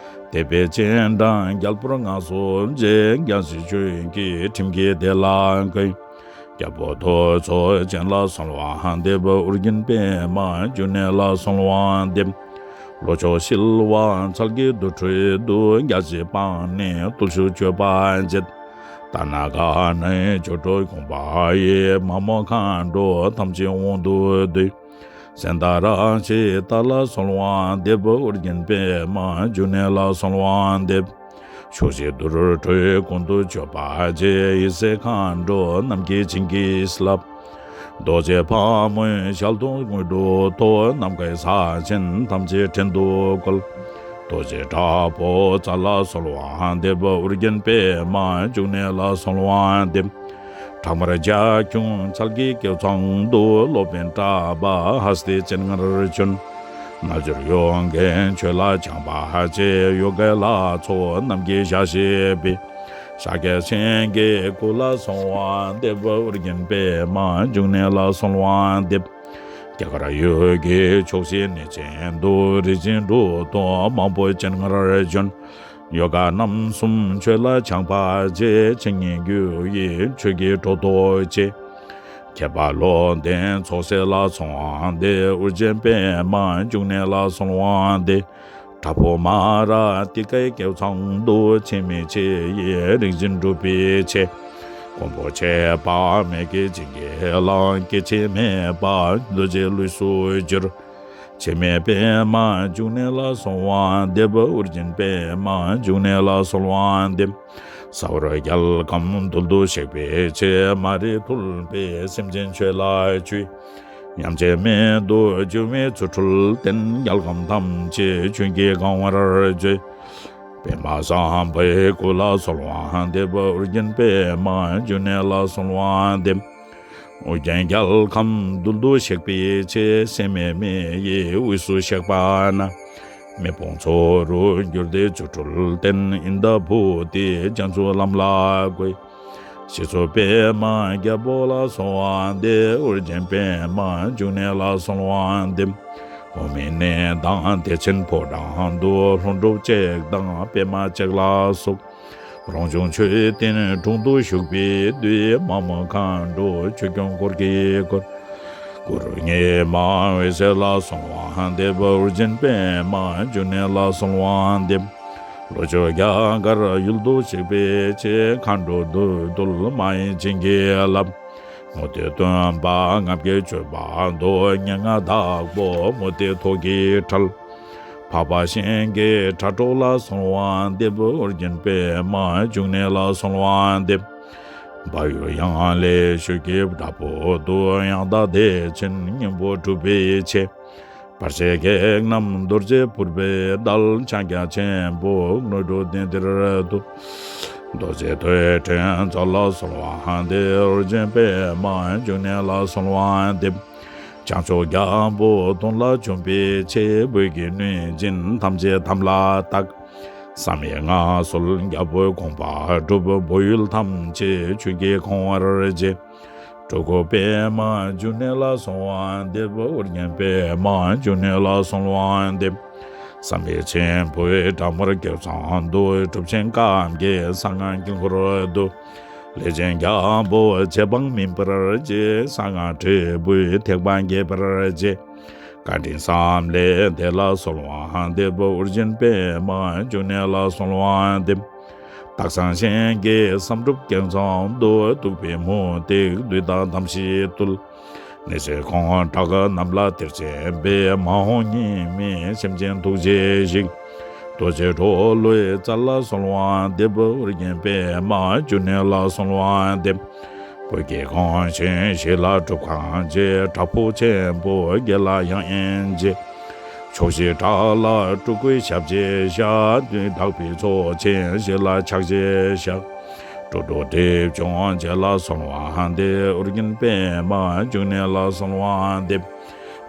དད་པས་སྤྱན་དྲངས་རྒྱལ་པོར་མངའ་གསོལ་རྗེས། རྒྱལ་སྲིད་ཆོས་ཀྱི་ཁྲིམས་ཀྱིས་དེ་ལ་བཀོད། རྒྱལ་པོ་ཐོས་ཚོགས་ཅན་ལ་གསོལ་བ་འདེབས། ཨོ་རྒྱན་པདྨ་འབྱུང་གནས་ལ་གསོལ་བ་འདེབས། ལྷོ་ཕྱོགས་བྱེ་བ་ཚལ་གྱི་དུར་ཁྲོད་དུ། རྒྱལ་སྲས་དཔལ་ནི་བརྟུལ་ཞུགས་མཆོད་པར་བྱེད། རྟ་ནག་ཁ་ནས་སྐྱེ་འགྲོ་དགོངས་པ་ཡི། མ་མོ་མཁའ་འགྲོ་ཐམས་ཅད་དབང་དུ་སྡུད། སེནྡྷ་རཀྵི་ཏ་ལ་གསོལ་བ་འདེབས། ཨོ་རྒྱན་པདྨ་འབྱུང་གནས་ལ་གསོལ་བ་འདེབས། ཕྱོགས་བཞིའི་དུར་ཁྲོད་ཀུན་ཏུ་སྤྱོད་པར་བྱེད། འོད་ཟེར་མཁའ་འགྲོ་རྣམས་ཀྱིས་བྱིན་གྱིས་བརླབ། རྡོ་རྗེ་ཕག་མོའི་ཞལ་དུ་དངོས་གྲུབ་ཐོབ། ནམ་མཁའི་ས་ཆེན་ཐམས་ཅད་བྲན་དུ་བཀོལ། རྡོ་རྗེ་དྲག་པོ་རྩ་ལ་གསོལ་བ་འདེབས། ཨོ་རྒྱན་པདྨ་འབྱུང་གནས་ལ་གསོལ་བ་འདེབས། ཁྲག་དམར་རྒྱ་ཁྱོན་ཚལ་གྱི་ཀེའུ་ཚང་དུ། སློབ་དཔོན་གྲགས་པ་ཧ་སྟི་སྤྱན་སྔར་བྱོན། རྣལ་འབྱོར་ཡོ་གས་ཆོས་ལ་སྦྱངས་པ་བྱས། ཡོ་གའི་ལྷ་ཚོགས་རྣམས་ཀྱིས་ཞལ་བཞེས་པའི། ཤཱཀྱ་སེང་གེའི་སྐུ་ལ་གསོལ་བ་འདེབས། ཨོ་རྒྱན་པདྨ་འབྱུང་གནས་ལ་གསོལ་བ་འདེབས། རྒྱ་གར་ཡུལ་གྱི་ཕྱོགས་བཞིའི་གནས་ཆེན་དུ། རིག་འཛིན་གྲུབ་ཐོབ་མང་པོ་སྤྱན་སྔར་བྱོན། ཡོ་ག་རྣམ་གསུམ་ཆོས་ལ་སྦྱངས་པ་བྱས། ཆེ་ཉན་རྒྱུ་ཡི་ཆོས་ཀྱི་གྲོགས་ཐོབ་བྱས། མཁས་པ་བློ་ལྡན་ཚོགས་སྲས་ལ་གསོལ་བ་འདེབས། ཨོ་རྒྱན་པདྨ་འབྱུང་གནས་ལ་གསོལ་བ་འདེབས། དྲག་པོ་མ་ར་ཏི་ཀའི་ཀེའུ་ཚང་དུ། འཆི་མེད་ཆེ་ཡི་རིག་འཛིན་གྲུབ་པའི་ཆེ། མགོན་པོ་ཆེ་དཔག་མེད་ཀྱིས་བྱིན་གྱིས་བརླབས། སྐྱེ་འཆི་མེད་པ་རྡོ་རྗེའི་ལུས་སུ་གྱུར། འཆི་མེད་པདྨ་འབྱུང་གནས་ལ་གསོལ་བ་འདེབས། ཨོ་རྒྱན་པདྨ་འབྱུང་གནས་ལ་གསོལ་བ་འདེབས། ས་འོག་རྒྱལ་ཁམས་རྡུལ་དུ་གཤེགས་པའི་ཆེ། མ་རིག་ཐུལ་པའི་སེམས་ཅན་ཆོས་ལ་བཅོལ། ཡ་མཚན་མེད་དུ་འཇུག་པའི་རྫུ་འཕྲུལ་བསྟན། རྒྱལ་ཁམས་ཐམས་ཅད་ཆོས་ཀྱིས་གང་བར་བྱོན། པདྨ་སམ་བྷའི་སྐུ་ལ་གསོལ་བ་འདེབས། ཨོ་རྒྱན་པདྨ་འབྱུང་གནས་ལ་གསོལ་བ་འདེབས། ཨོ་རྒྱན་རྒྱལ་ཁམས་རྡུལ་དུ་གཤེགས་པའི་ཆེ། སྲེད་མེད་མི་ཡི་དབུས་སུ་གཤེགས་པ་ན། མེ་དཔུང་མཚོ་རུ་འགྱུར་ཏེ་རྫུ་འཕྲུལ་བསྟན། ཨིནྡྲ་བྷུ་ཏི་རྒྱ་མཚོའི་ལམ་ལ་བཀོད། ཞེས་སོགས་པདྨ་རྒྱལ་པོ་ལ་གསོལ་བ་འདེབས། ཨོ་རྒྱན་པདྨ་འབྱུང་གནས་ལ་གསོལ་བ་འདེབས། འོག་མིན་གནས་དང་བདེ་ཆེན་ཕོ་བྲང་དུ། ལྷུན་གྲུབ་གཅིག་དང་པདྨ་གཅིག་ལ་སོགས། རང་བྱུང་མཆོད་རྟེན་དྲུང་དུ་བཞུགས་པའི་མདོས། མ་མོ་མཁའ་འགྲོ་ཆོས་སྐྱོང་འཁོར་གྱིས་བསྐོར། གུ་རུ་ཉི་མ་འོད་ཟེར་ལ་གསོལ་བ་འདེབས། ཨོ་རྒྱན་པདྨ་འབྱུང་གནས་ལ་གསོལ་བ་འདེབས། ལྷོ་ཕྱོགས་རྒྱ་གར་ཡུལ་དུ་གཤེགས་པའི་ཆེ། མཁའ་འགྲོ་བདུད་འདུལ་མ་ཡེངས་བྱིན་གྱིས་བརླབས། མུ་སྟེགས་སྟོན་པ་ལྔ་བརྒྱའི་སྤྱོད་པ་དུ། ཉེར་ལྔ་བདག་པོ་མུ་སྟེགས་ཐོག་གི་ཁྲལ། འཕགས་པ་སེང་གེ་ཁྲ་གྲོགས་ལ་གསོལ་བ་འདེབས། ཨོ་རྒྱན་པདྨ་འབྱུང་གནས་ལ་གསོལ་བ་འདེབས། བལ་ཡུལ་ཡང་ལེ་ཤོད་ཀྱི་བྲག་ཕུག་ཏུ། ཡང་དག་བདེ་ཆེན་སྙིང་པོ་གྲུབ་པའི་ཆེ། བར་ཆད་བགེགས་རྣམས་རྡོ་རྗེ་ཕུར་པའི་མདའ། ཕྱག་རྒྱ་ཆེན་པོ་ནོར་བུ་ལྡན་དེར་འདུད། རྡོ་རྗེ་ཐོད་ཕྲེང་རྩལ་ལ་གསོལ་བ་འདེབས། ཨོ་རྒྱན་པདྨ་འབྱུང་གནས་ལ་གསོལ་བ་འདེབས། བྱང་ཕྱོགས་རྒྱལ་པོ་དོན་ལ་འཇོམས་པའི་ཆེ། བོད་ཀྱི་གནོད་སྦྱིན་ཐམས་ཅད་དམ་ལ་བཏགས། བསམ་ཡས་མངའ་གསོལ་རྒྱལ་པོའི་དགོངས་པ་འགྲུབ། བོད་ཡུལ་ཐམས་ཅད་ཆོས་ཀྱིས་གང་བར་བྱེད། སྤྲུལ་སྐུ་པདྨ་འབྱུང་གནས་ལ་གསོལ་བ་འདེབས། ཨོ་རྒྱན་པདྨ་འབྱུང་གནས་ལ་གསོལ་བ་འདེབས། བསམ་ཡས་མཆིམས་ཕུའི་བྲག་དམར་ཀེའུ་ཚང་དུ། གྲུབ་ཆེན་སྐབས་ཀྱི་གསང་སྔགས་དཀྱིལ་འཁོར་དུ། ལས་ཅན་རྒྱལ་པོ་རྗེ་འབངས་སྨིན་པར་བྱེད། གསང་སྔགས་འབྲས་བུའི་ཐེག་པ་རྒྱས་པར་བྱེད། བཀའ་དྲིན་བསམ་ལས་འདས་ལ་གསོལ་བ་འདེབས། ཨོ་རྒྱན་པདྨ་འབྱུང་གནས་ལ་གསོལ་བ་འདེབས། སྟག་ཚང་ཞིང་གི་བསམ་གྲུབ་ཀེའུ་ཚང་དུ། གདུག་པའི་མུ་སྟེགས་བདུད་དང་དམ་སྲི་བཏུལ། ནད་མཚོན་ཁོང་ཁྲག་རྣམས་ལ་གཏེར་ཆེན་པའི། མ་འོངས་གཉིས་མེད་སེམས་ཅན་ཐུགས་རྗེས་ཞིག། རྡོ་རྗེ་གྲོ་ལོད་རྩལ་ལ་གསོལ་བ་འདེབས། ཨོ་རྒྱན་པདྨ་འབྱུང་གནས་ལ་གསོལ་བ་འདེབས། བོད་ཀྱི་གངས་ཅན་ཞིང་ལ་སྒྲུབ་ཁང་བྱེད། བྲག་ཕུག་ཆེན་པོ་བརྒྱད་ལ་ཡང་དབེན་བྱེད། ཕྱོགས་བཞིའི་བྲག་ལ་སྤྲུལ་སྐུའི་ཞབས་རྗེས་བཞག། བདུད་དག་པའི་ཚོགས་ཆེན་ཞིག་ལ་ཕྱག་རྗེས་བཞག། འགྲོ་དྲུག་སྒྲིབ་སྦྱོང་བྱེད་ལ་གསོལ་བ་འདེབས། ཨོ་རྒྱན་པདྨ་འབྱུང་གནས་ལ་གསོལ་བ་འདེབས།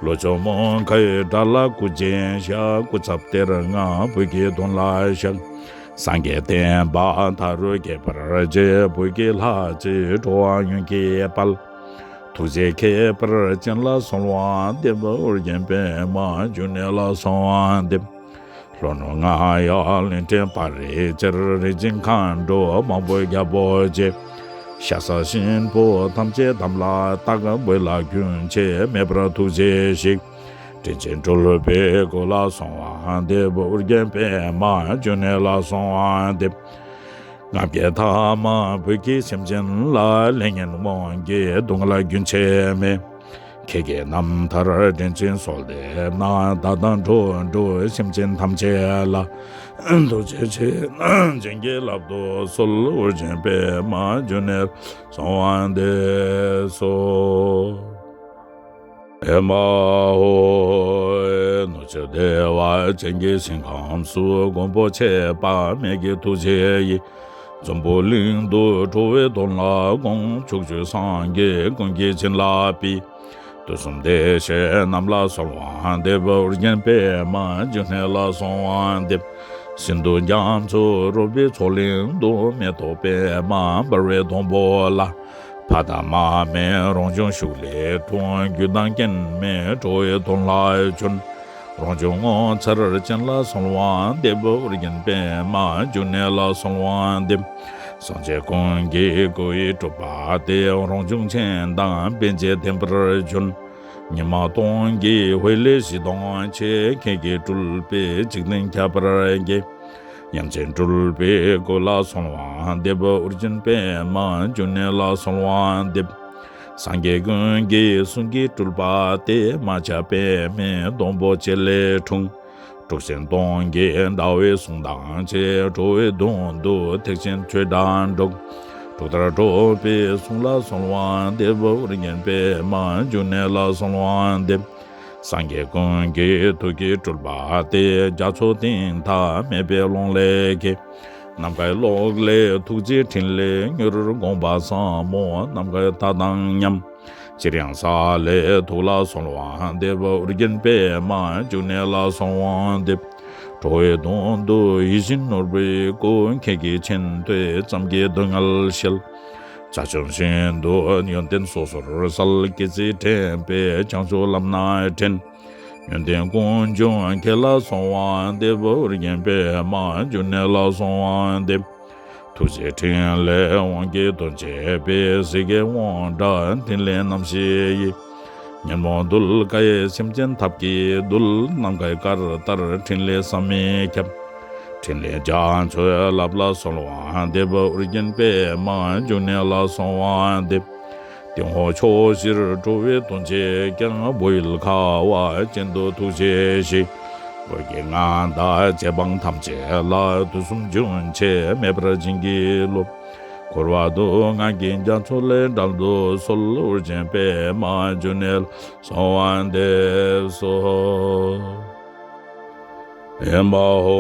ལྷོ་ཕྱོགས་མོའུ་འགལ་བྲག་ལ་སྐུ་རྗེས་བཞག། སྐུ་ཚབ་གཏེར་ལྔ་བོད་ཀྱི་དོན་ལ་བཞག། སངས་རྒྱས་བསྟན་པ་མཐའ་རུ་རྒྱས་པར་བྱེད། བོད་ཀྱི་ལྷ་རྗེས་འགྲོ་བ་ཡོངས་ཀྱི་དཔལ། ཐུགས་རྗེ་ཁྱད་པར་ཅན་ལ་གསོལ་བ་འདེབས། ཨོ་རྒྱན་པདྨ་འབྱུང་གནས་ལ་གསོལ་བ་འདེབས། ལྷོ་ནུབ་རྔ་ཡབ་གླིང་ཕྲན་སྤ་རོ་བཅས། རིག་འཛིན་མཁའ་འགྲོ་མང་པོས་རྒྱལ་པོ་བྱེད། ཤ་ཟ་གཤིན་པོ་ཐམས་ཅད་དམ་ལ་བཏགས། བོད་ལ་རྒྱུན་ཆད་མེད་པར་ཐུགས་རྗེས་གཟིགས། དྲིན་ཅན་སྤྲུལ་པའི་སྐུ་ལ་གསོལ་བ་འདེབས། ཨོ་རྒྱན་པདྨ་འབྱུང་གནས་ལ་གསོལ་བ་འདེབས། ལྔ་བརྒྱ་ཐ་མ་བོད་ཀྱི་སེམས་ཅན་ལ། ལས་ངན་དབང་གིས་སྡུག་བསྔལ་རྒྱུན་ཆད་མེད། ཁྱེད་ཀྱི་རྣམ་ཐར་དྲིན་ཅན་གསོལ་འདེབས་ན། བདག་དང་འགྲོ་འགྲོ་སེམས་ཅན་ཐམས་ཅད་ལ། ཐུགས་རྗེ་ཆེ་བྱིན་གྱིས་བརླབ་ཏུ་གསོལ། ཨོ་རྒྱན་པདྨ་འབྱུང་གནས་ལ་གསོལ་བ་འདེབས་སོ། ཨེ་མ་ཧོ། ནུབ་ཕྱོགས་བདེ་བ་ཅན་གྱི་ཞིང་ཁམས་སུ། མགོན་པོ་ཆེ་དཔག་མེད་ཀྱི་ཐུགས་རྗེ་ཡིས། འཛམ་བུ་གླིང་དུ་འགྲོ་བའི་དོན་ལ་དགོངས། ཕྱོགས་བཅུའི་སངས་རྒྱས་ཀུན་གྱིས་བྱིན་རླབས་པའི། དུས་གསུམ་བདེ་གཤེགས་རྣམས་ལ་གསོལ་བ་འདེབས། ཨོ་རྒྱན་པདྨ་འབྱུང་གནས་ལ་གསོལ་བ་འདེབས། ཤིན་ཏུ་རྒྱ་མཚོ་རོལ་པའི་མཚོ་གླིང་དུ། མེ་ཏོག་པདྨ་འབར་བའི་སྡོང་པོ་ལ། ཕ་དང་མ་མེད་རང་བྱུང་ཤུགས་ལས་འཁྲུངས། རྒྱུ་དང་རྐྱེན་མེད་འགྲོ་བའི་དོན་ལ་བྱོན། རང་བྱུང་ངོ་མཚར་ཅན་ལ་གསོལ་བ་འདེབས། ཨོ་རྒྱན་པདྨ་འབྱུང་གནས་ལ་གསོལ་བ་འདེབས། སངས་རྒྱས་ཀུན་གྱི་སྐུ་ཡི་གྲུབ་པ་སྟེ། རང་བྱུང་ཆེན་དང་དཔེ་བྱད་ལྡན་པར་བྱོན། ཉི་མ་སྟོང་གི་འོད་ལས་གཞི་སྟོང་ཕྱེད། ཁྱེད་ཀྱི་སྤྲུལ་པས་འཇིག་རྟེན་ཁྱབ་པར་བསྐྱེད། དབྱངས་ཅན་སྤྲུལ་པའི་སྐུ་ལ་གསོལ་བ་འདེབས། ཨོ་རྒྱན་པདྨ་འབྱུང་གནས་ལ་གསོལ་བ་འདེབས། སངས་རྒྱས་ཀུན་གྱི་གསུང་གི་སྤྲུལ་པ་སྟེ། མ་ཆགས་པའི་མེ་སྡོང་པོ་ཆེ་ལས་འཁྲུངས། དྲུག་ཅན་སྟོང་གི་ཟླ་བའི་གཟུངས་དང་བཅས། འགྲོ་བའི་དོན་དུ་ཐེག་ཆེན་ཆོས་སྒྲ་སྒྲོགས། གྲུབ་མཐར་གྲུབ་པའི་གསུང་ལ་གསོལ་བ་འདེབས། ཨོ་རྒྱན་པདྨ་འབྱུང་གནས་ལ་གསོལ་བ་འདེབས། སངས་རྒྱས་ཀུན་གྱི་ཐུགས་ཀྱི་སྤྲུལ་པ་སྟེ། རྒྱ་མཚོ་གཏིང་མཐའ་མེད་པའི་ཀློང་ལས་སྐྱེས། ནམ་མཁའི་གློག་ལས་ཐུགས་རྗེའི་ཕྲིན་ལས་མྱུར། དགོངས་པ་ཟབ་མོ་ནམ་མཁའི་མཐའ་དང་མཉམ། ཅིར་ཡང་གསལ་ལེའི་ཐུགས་ལ་གསོལ་བ་འདེབས། ཨོ་རྒྱན་པདྨ་འབྱུང་གནས་ལ་གསོལ་བ་འདེབས། འགྲོ་བའི་དོན་དུ་ཡིད་བཞིན་ནོར་བུའི་སྐུ། ཁྱེད་ཀྱི་མཆན་ཐོས་ཙམ་གྱིས་སྡུག་བསྔལ་ཞི། བྱ་བྱང་ཤིན་ཏུ་ཡོན་ཏན་སོ་སོར་གསལ། སྐྱེ་ཚེ་དྲན་པས་བྱང་ཆུབ་ལམ་སྣ་འདྲེན། ཡོན་ཏན་ཀུན་འབྱུང་ཁྱེད་ལ་གསོལ་བ་འདེབས། ཨོ་རྒྱན་པདྨ་འབྱུང་གནས་ལ་གསོལ་བ་འདེབས། ཐུགས་རྗེའི་ཕྲིན་ལས་དབང་གིས་དོན་བྱེད་པའི། ཟིལ་གྱིས་དབང་དྲག་ཕྲིན་ལས་རྣམ་བཞི་ཡིས། ཉོན་མོངས་གདུལ་དཀའི་སེམས་ཅན་ཐབས་ཀྱིས་འདུལ། ནམ་མཁའི་སྐར་ལྟར་ཕྲིན་ལས་བསམ་མི་ཁྱབ། ཕྲིན་ལས་རྒྱ་མཚོའི་རླབས་ལ་གསོལ་བ་འདེབས། ཨོ་རྒྱན་པདྨ་འབྱུང་གནས་ལ་གསོལ་བ་འདེབས། སྟེང་འོག་ཕྱོགས་བཞིར་འགྲོ་བའི་དོན་བྱེད་ཀྱང་། བོད་ཡུལ་ཁ་བ་ཅན་དུ་ཐུགས་རྗེས་གཟིགས། བོད་ཀྱི་མངའ་བདག་རྗེ་འབངས་ཐམས་ཅད་ལ། དུས་གསུམ་རྒྱུན་ཆད་མེད་པར་བྱིན་གྱིས་རློབས། འཁོར་བ་སྡུག་བསྔལ་གྱི་རྒྱ་མཚོ་ལས་བསྒྲལ་དུ་གསོལ། ཨོ་རྒྱན་པདྨ་འབྱུང་གནས་ལ་གསོལ་བ་འདེབས་སོ། ཨེ་མ་ཧོ།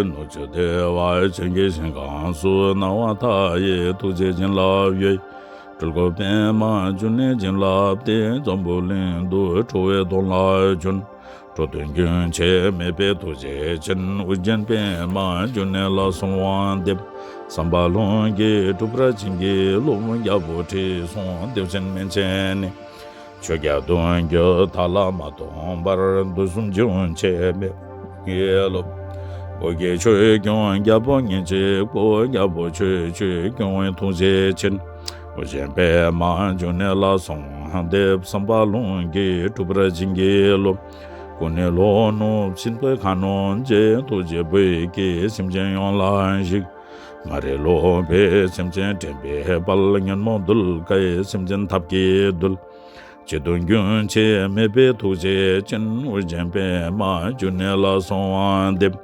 ནུབ་ཕྱོགས་བདེ་བ་ཅན་གྱི་ཞིང་ཁམས་སུ། སྣང་བ་མཐའ་ཡས་ཐུགས་རྗེའི་བྱིན་རླབས་འོད། སྤྲུལ་སྐུ་པདྨ་འབྱུང་གནས་བྱིན་རླབས་ཏེ། འཛམ་བུ་གླིང་དུ་འགྲོ་བའི་དོན་ལ་བྱོན། འགྲོ་དོན་རྒྱུན་ཆད་མེད་པའི་ཐུགས་རྗེ་ཅན། ཨོ་རྒྱན་པདྨ་འབྱུང་གནས་ལ་གསོལ་བ་འདེབས། བསམ་པ་ལྷུན་གྱིས་འགྲུབ་པར་བྱིན་གྱིས་རློབས། རྒྱལ་པོ་ཁྲི་སྲོང་ལྡེའུ་བཙན་མན་ཆད་ནས། ཆོས་རྒྱལ་གདུང་བརྒྱུད་མཐའ་ལ་མ་སྟོངས་བར། དུས་གསུམ་རྒྱུན་ཆད་མེད་པར་བྱིན་གྱིས་རློབས། བོད་ཀྱི་ཆོས་སྐྱོང་རྒྱལ་པོ་ཉེར་གཅིག་པོ། རྒྱལ་པོ་ཆོས་སྤྱོད་སྐྱོང་བའི་ཐུགས་རྗེ་ཅན། ཨོ་རྒྱན་པདྨ་འབྱུང་གནས་ལ་གསོལ་བ་འདེབས། བསམ་པ་ལྷུན་གྱིས་འགྲུབ་པར་བྱིན་གྱིས་རློབས། སྐུ་ནི་ལྷོ་ནུབ་སྲིན་པོའི་ཁ་གནོན་ཅན། ཐུགས་རྗེས་བོད་ཀྱི་སེམས་ཅན་ཡོངས་ལ་གཟིགས། མ་རིག་ལོག་པའི་སེམས་ཅན་འདྲེན་པའི་དཔལ། ཉོན་མོངས་གདུལ་དཀའི་སེམས་ཅན་ཐབས་ཀྱིས་འདུལ། ཅི་འདོད་རྒྱུན་ཆད་མེད་པའི་ཐུགས་རྗེ་ཅན། ཨོ་རྒྱན་པདྨ་འབྱུང་གནས་ལ་གསོལ་བ་འདེབས།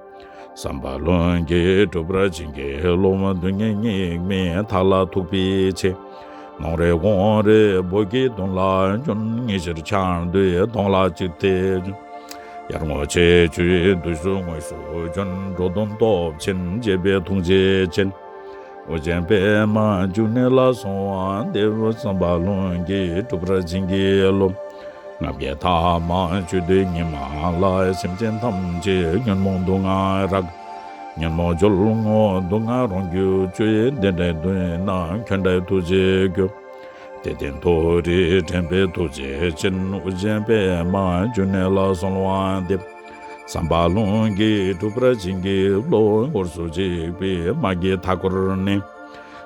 བསམ་པ་ལྷུན་གྱིས་འགྲུབ་པར་བྱིན་གྱིས་རློབས། སྡུག་བསྔལ་སྙིགས་མའི་མཐའ་ལ་ཐུག་པའི་ཚེ། ལོང་རེ་སྒོང་རེ་བོད་ཀྱི་དོན་ལ་བྱོན། ཉིན་ཕྱེད་ཆར་དུས་སྟོང་ལ་གཅིག་དེ་བྱོན། ཡར་ངོ་ཆེ་ཆུང་དུས་སུ་དངོས་སུ་བྱོན། འགྲོ་དོན་སྟོབས་ཆེན་འབྱེད་པའི་ཐུགས་རྗེ་ཅན། ཨོ་རྒྱན་པདྨ་འབྱུང་གནས་ལ་གསོལ་བ་འདེབས། བསམ་པ་ལྷུན་གྱིས་འགྲུབ་པར་བྱིན་གྱིས་རློབས། ལྔ་བརྒྱ་ཐ་མ་བཅུ་དུས་ཉི་མ་ལ། སེམས་ཅན་ཐམས་ཅད་ཉོན་མོངས་སྡུག་བསྔལ་རགས། ཉོན་མོངས་སྦྱོར་དངོས་སྡུག་བསྔལ་རང་རྒྱུད་སྤྱོད། དེ་འདྲའི་དུས་ན་ཁྱོད་འདྲའི་ཐུགས་རྗེ་སྐྱོབས། དད་ལྡན་མཐོ་རིས་འདྲེན་པའི་ཐུགས་རྗེ་ཅན། ཨོ་རྒྱན་པདྨ་འབྱུང་གནས་ལ་གསོལ་བ་འདེབས། བསམ་པ་ལྷུན་གྱིས་འགྲུབ་པར་བྱིན་གྱིས་རློབས། འོད་སུ་འཇིགས་པའི་དམག་གི་མཐའ་བསྐོར་ནས།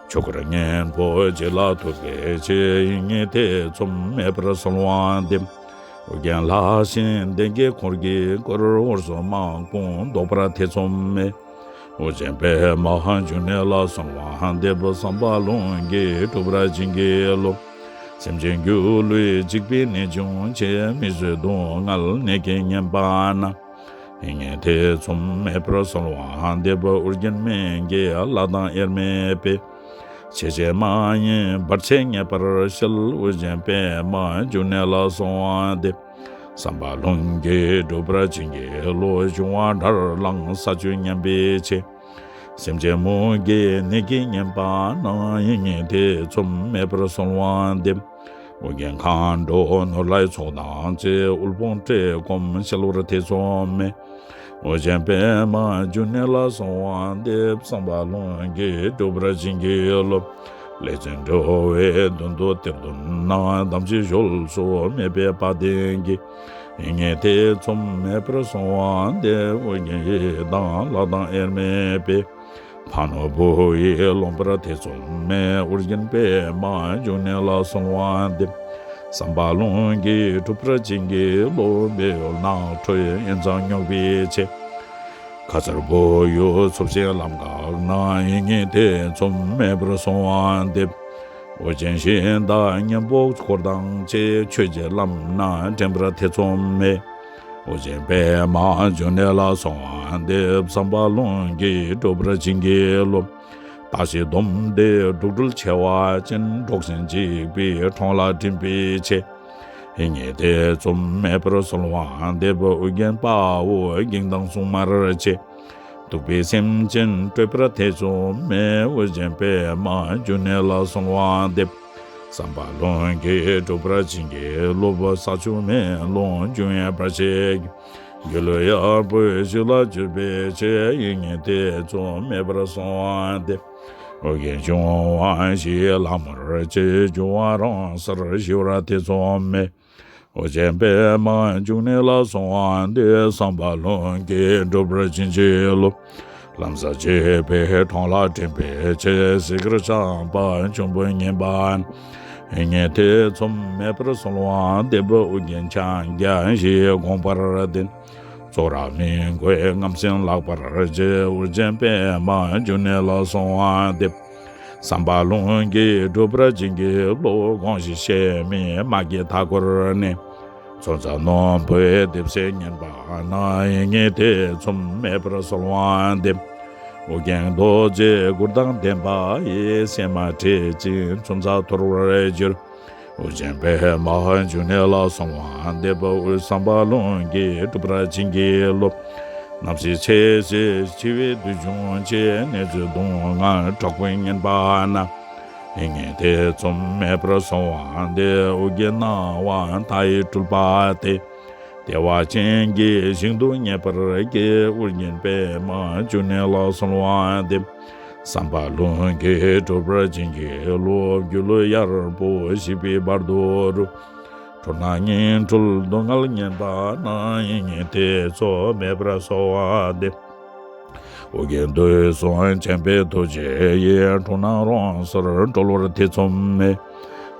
ཆོས་འཁོར་གཉན་པོ་འཇིག་ལ་ཐུག་པའི་ཚེ། ཡིད་གཉིས་ཐེ་ཚོམ་མེད་པར་གསོལ་བ་འདེབས། ཨོ་རྒྱན་ལྷ་སྲིན་སྡེ་བརྒྱད་འཁོར་གྱིས་བསྐོར། དབུས་སུ་དམག་དཔུང་བཟློག་པར་ཐེ་ཚོམ་མེད། ཨོ་རྒྱན་པདྨ་འབྱུང་གནས་ལ་གསོལ་བ་འདེབས། བསམ་པ་ལྷུན་གྱིས་འགྲུབ་པར་བྱིན་གྱིས་རློབས། སེམས་ཅན་སྒྱུ་ལུས་འཇིག་པའི་ནད་བྱུང་ཕྱིར། མི་བཟོད་སྡུག་བསྔལ་ནད་ཀྱིས་ཉེན་པ་ན། ཡིད་གཉིས་ཐེ་ཚོམ་མེད་པར་གསོལ་བ་འདེབས། ཨོ་རྒྱན་སྨན་གྱི་བླ་དང་དབྱེར་མེད་པའི། ཆེ་ཆེ་མ་ཡིན་བར་ཆད་ངེས་པར་སེལ། ཨོ་རྒྱན་པདྨ་འབྱུང་གནས་ལ་གསོལ་བ་འདེབས། བསམ་པ་ལྷུན་གྱིས་འགྲུབ་པར་བྱིན་གྱིས་རློབས། འབྱུང་བ་དགྲར་ལངས་ས་བཅུད་ཉམས་པའི་ཚེ། སེམས་ཅན་མུ་གེའི་ནད་ཀྱིས་ཉེན་པ་ན། ཡིད་གཉིས་ཐེ་ཚོམ་མེད་པར་གསོལ་བ་འདེབས། ཨོ་རྒྱན་མཁའ་འགྲོ་ནོར་ལྷའི་ཚོགས་དང་བཅས། དབུལ་ཕོངས་བཀྲེས་སྐོམ་སེལ་བར་ཐེ་ཚོམ་མེད། ཨོ་རྒྱན་པདྨ་འབྱུང་གནས་ལ་གསོལ་བ་འདེབས། བསམ་པ་ལྷུན་གྱིས་འགྲུབ་པར་བྱིན་གྱིས་རློབས། ལེགས་བཙུན་འགྲོ་བའི་མདུན་དུ་གཏེར་སྟོན་ན། དམ་ཚིག་གཞོལ་སུ་མེད་པའི་དཔའ་གདེང་གིས། ཡིད་གཉིས་ཐེ་ཚོམ་མེད་པར་གསོལ་བ་འདེབས། ཨོ་རྒྱན་ཡི་དམ་ལྷ་དང་དབྱེར་མེད་པའི། ཕ་ནོར་བུ་ཡིས་ལོན་པར་ཐེ་ཚོམ་མེད། ཨོ་རྒྱན་པདྨ་འབྱུང་གནས་ལ་གསོལ་བ་འདེབས། བསམ་པ་ལྷུན་གྱིས་འགྲུབ་པར་བྱིན་གྱིས་རློབས། སྦས་ཡུལ་ནགས་ཁྲོད་དབེན་གཙང་སྙོགས་པའི་ཚེ། ཁ་མཚར་བུ་ཡུག་འཚུབས་ཤིང་ལམ་འགགས་ན། ཡིད་གཉིས་ཐེ་ཚོམ་མེད་པར་གསོལ་བ་འདེབས། ཨོ་རྒྱན་གཞི་བདག་གཉན་པོ་འཁོར་དང་བཅས། ཆོས་ཀྱི་ལམ་སྣ་འདྲེན་པར་ཐེ་ཚོམ་མེད། ཨོ་རྒྱན་པདྨ་འབྱུང་གནས་ལ་གསོལ་བ་འདེབས། བསམ་པ་ལྷུན་གྱིས་འགྲུབ་པར་བྱིན་གྱིས་རློབས། སྟག་གཟིག་དོམ་དྲེད་འབྲུག་སྦྲུལ་མཆེ་བ་ཅན། འབྲོག་སྲིན་འཇིགས་པའི་གྲོང་ལ་འགྲིམ་པའི་ཚེ། ཡིད་གཉིས་ཐེ་ཚོམ་མེད་པར་གསོལ་བ་འདེབས། ཨོ་རྒྱན་དཔའ་བོ་འགྱིང་དང་སྲུང་མར་བཅས། གདུག་པའི་སེམས་ཅན་བསྐྲད་པར་ཐེ་ཚོམ་མེད། ཨོ་རྒྱན་པདྨ་འབྱུང་གནས་ལ་གསོལ་བ་འདེབས། བསམ་པ་ལྷུན་གྱིས་འགྲུབ་པར་བྱིན་གྱིས་རློབས། ས་ཆུ་མེ་རླུང་འབྱུང་བའི་བར་ཆད་ཀྱིས། སྒྱུ་ལུས་ཡར་བུད་ཞིང་ལ་འཇུག་པའི་ཕྱིར། ཡིད་གཉིས་ཐེ་ཚོམ་མེད་པར་གསོལ་བ་འདེབས། ཨོ་རྒྱན་འབྱུང་བ་བཞིའི་ལྷ་མོར་བཅས། འབྱུང་བ་རང་སར་ཞི་བར་ཐེ་ཚོམ་མེད། ཨོ་རྒྱན་པདྨ་འབྱུང་གནས་ལ་གསོལ་བ་འདེབས། བསམ་པ་ལྷུན་གྱིས་འགྲུབ་པར་བྱིན་གྱིས་རློབས། ལམ་སྲིན་འཇིགས་པའི་གྲོང་ལ་འགྲིམ་པའི་ཚེ། ཟས་གོས་ཆགས་པ་འབྱུང་པོས་ཉེན་པ་ན། ཡིད་གཉིས་ཐེ་ཚོམ་མེད་པར་གསོལ་བ་འདེབས། ཨོ་རྒྱན་ཕྱག་རྒྱ་བཞིའི་དགོངས་པར་ལྡན། ཙོ་ར་མི་མགོའི་རྔམ་སེམས་བརླག་པར་བྱེད། ཨོ་རྒྱན་པདྨ་འབྱུང་གནས་ལ་གསོལ་བ་འདེབས། བསམ་པ་ལྷུན་གྱིས་འགྲུབ་པར་བྱིན་གྱིས་རློབས། དགོངས་ཤིག་གཤེད་མའི་དམག་གིས་མཐའ་བསྐོར་ནས། མཚོན་རྩྭ་རྣོན་པོས་འདེབས་སའི་ཉེན་པ་ན། ཡིད་གཉིས་ཐེ་ཚོམ་མེད་པར་གསོལ་བ་འདེབས། ཨོ་རྒྱན་རྡོ་རྗེ་གུར་དང་ལྡན་པ་ཡིས། སྲན་མ་འཕྲད་ཅིང་མཚོན་རྩྭ་འཐོར་བར་འགྱུར། ཨོ་རྒྱན་པདྨ་འབྱུང་གནས་ལ་གསོལ་བ་འདེབས། བསམ་པ་ལྷུན་གྱིས་འགྲུབ་པར་བྱིན་གྱིས་རློབས། ནམ་ཞིག་ཚེ་ཕྱི་འཆི་བའི་དུས་བྱུང་ཕྱིར། ནད་མཛོད་སྡུག་བསྔལ་དྲག་པོས་ཉེན་པ་ན། ཡིད་གཉིས་ཐེ་ཚོམ་མེད་པར་གསོལ་བ་འདེབས། ཨོ་རྒྱན་སྣང་བ་མཐའ་ཡས་སྤྲུལ་པ་སྟེ། བདེ་བ་ཅན་གྱི་ཞིང་དུ་མཉེས་པར་བགྱི། ཨོ་རྒྱན་པདྨ་འབྱུང་གནས་ལ་གསོལ་བ་འདེབས། བསམ་པ་ལྷུན་གྱིས་འགྲུབ་པར་བྱིན་གྱིས་རློབས། སྒྱུ་ལུས་གཡར་པོ་ཞིག་པའི་བར་དོ་རུ། འཁྲུལ་སྣང་ཉིང་འཁྲུལ་སྡུག་བསྔལ་ཉེན་པ་ན། ཡིད་གཉིས་ཐེ་ཚོམ་མེད་པར་གསོལ་བ་འདེབས། ཨོ་རྒྱན་དུས་གསུམ་མཁྱེན་པའི་ཐུགས་རྗེ་ཡིས། འཁྲུལ་སྣང་རང་སར་གྲོལ་བར་ཐེ་ཚོམ་མེད།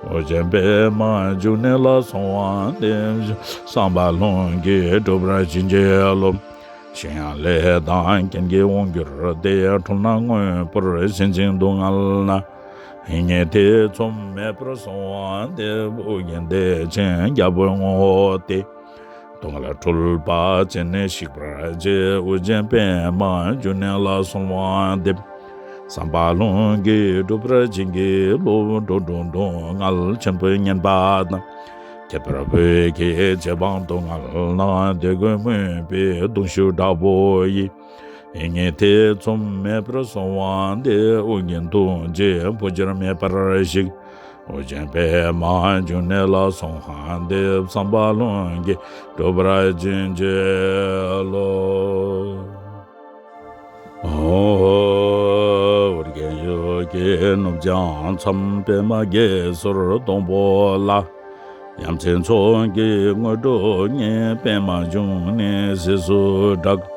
ཨོ་རྒྱན་པདྨ་འབྱུང་གནས་ལ་གསོལ་བ་འདེབས། བསམ་པ་ལྷུན་གྱིས་འགྲུབ་པར་བྱིན་གྱིས་རློབས། གཞན་ཡང་ལས་དང་རྐྱེན་གྱིས་དབང་གྱུར་ཏེ། འཁྲུལ་སྣང་དངོས་པོར་ཞེན་ཅིང་སྡུག་བསྔལ་ན། ཡིད་གཉིས་ཐེ་ཚོམ་མེད་པར་གསོལ་བ་འདེབས། ཨོ་རྒྱན་བདེ་ཆེན་རྒྱལ་པོའི་ངོ་བོ་སྟེ། སྡུག་བསྔལ་འཁྲུལ་པ་བཅད་ནས་ཞིག་པར་བྱེད། ཨོ་རྒྱན་པདྨ་འབྱུང་གནས་ལ་གསོལ་བ་འདེབས། བསམ་པ་ལྷུན་གྱིས་འགྲུབ་པར་བྱིན་གྱིས་རློབས། འགྲོ་དྲུག་སྡུག་བསྔལ་ཆེན་པོས་ཉེན་པ་དང་། ཁྱད་པར་བོད་ཀྱི་རྗེ་འབངས་སྡུག་བསྔལ་ན། དད་གུས་སྨོན་པའི་གདུང་ཤུགས་དྲག་པོ་ཡིས། ཡིད་གཉིས་ཐེ་ཚོམ་མེད་པར་གསོལ་བ་འདེབས། ཨོ་རྒྱན་ཐུགས་རྗེའི་བུ་འགྱུར་མེད་པར་ཞིག། ཨོ་རྒྱན་པདྨ་འབྱུང་གནས་ལ་གསོལ་བ་འདེབས། བསམ་པ་ལྷུན་གྱིས་འགྲུབ་པར་བྱིན་གྱིས་རློབས། ཨོ་རྒྱན་ཡུལ་གྱི་ནུབ་བྱང་མཚམས། པདྨ་དགྱེས་ཚལ་སྡོང་པོ་ལ། ཡ་མཚན་མཚོ་གི་དངོས་གྲུབ་བརྙེས། པདྨ་འབྱུང་གནས་གཟིགས་སུ་གྲགས།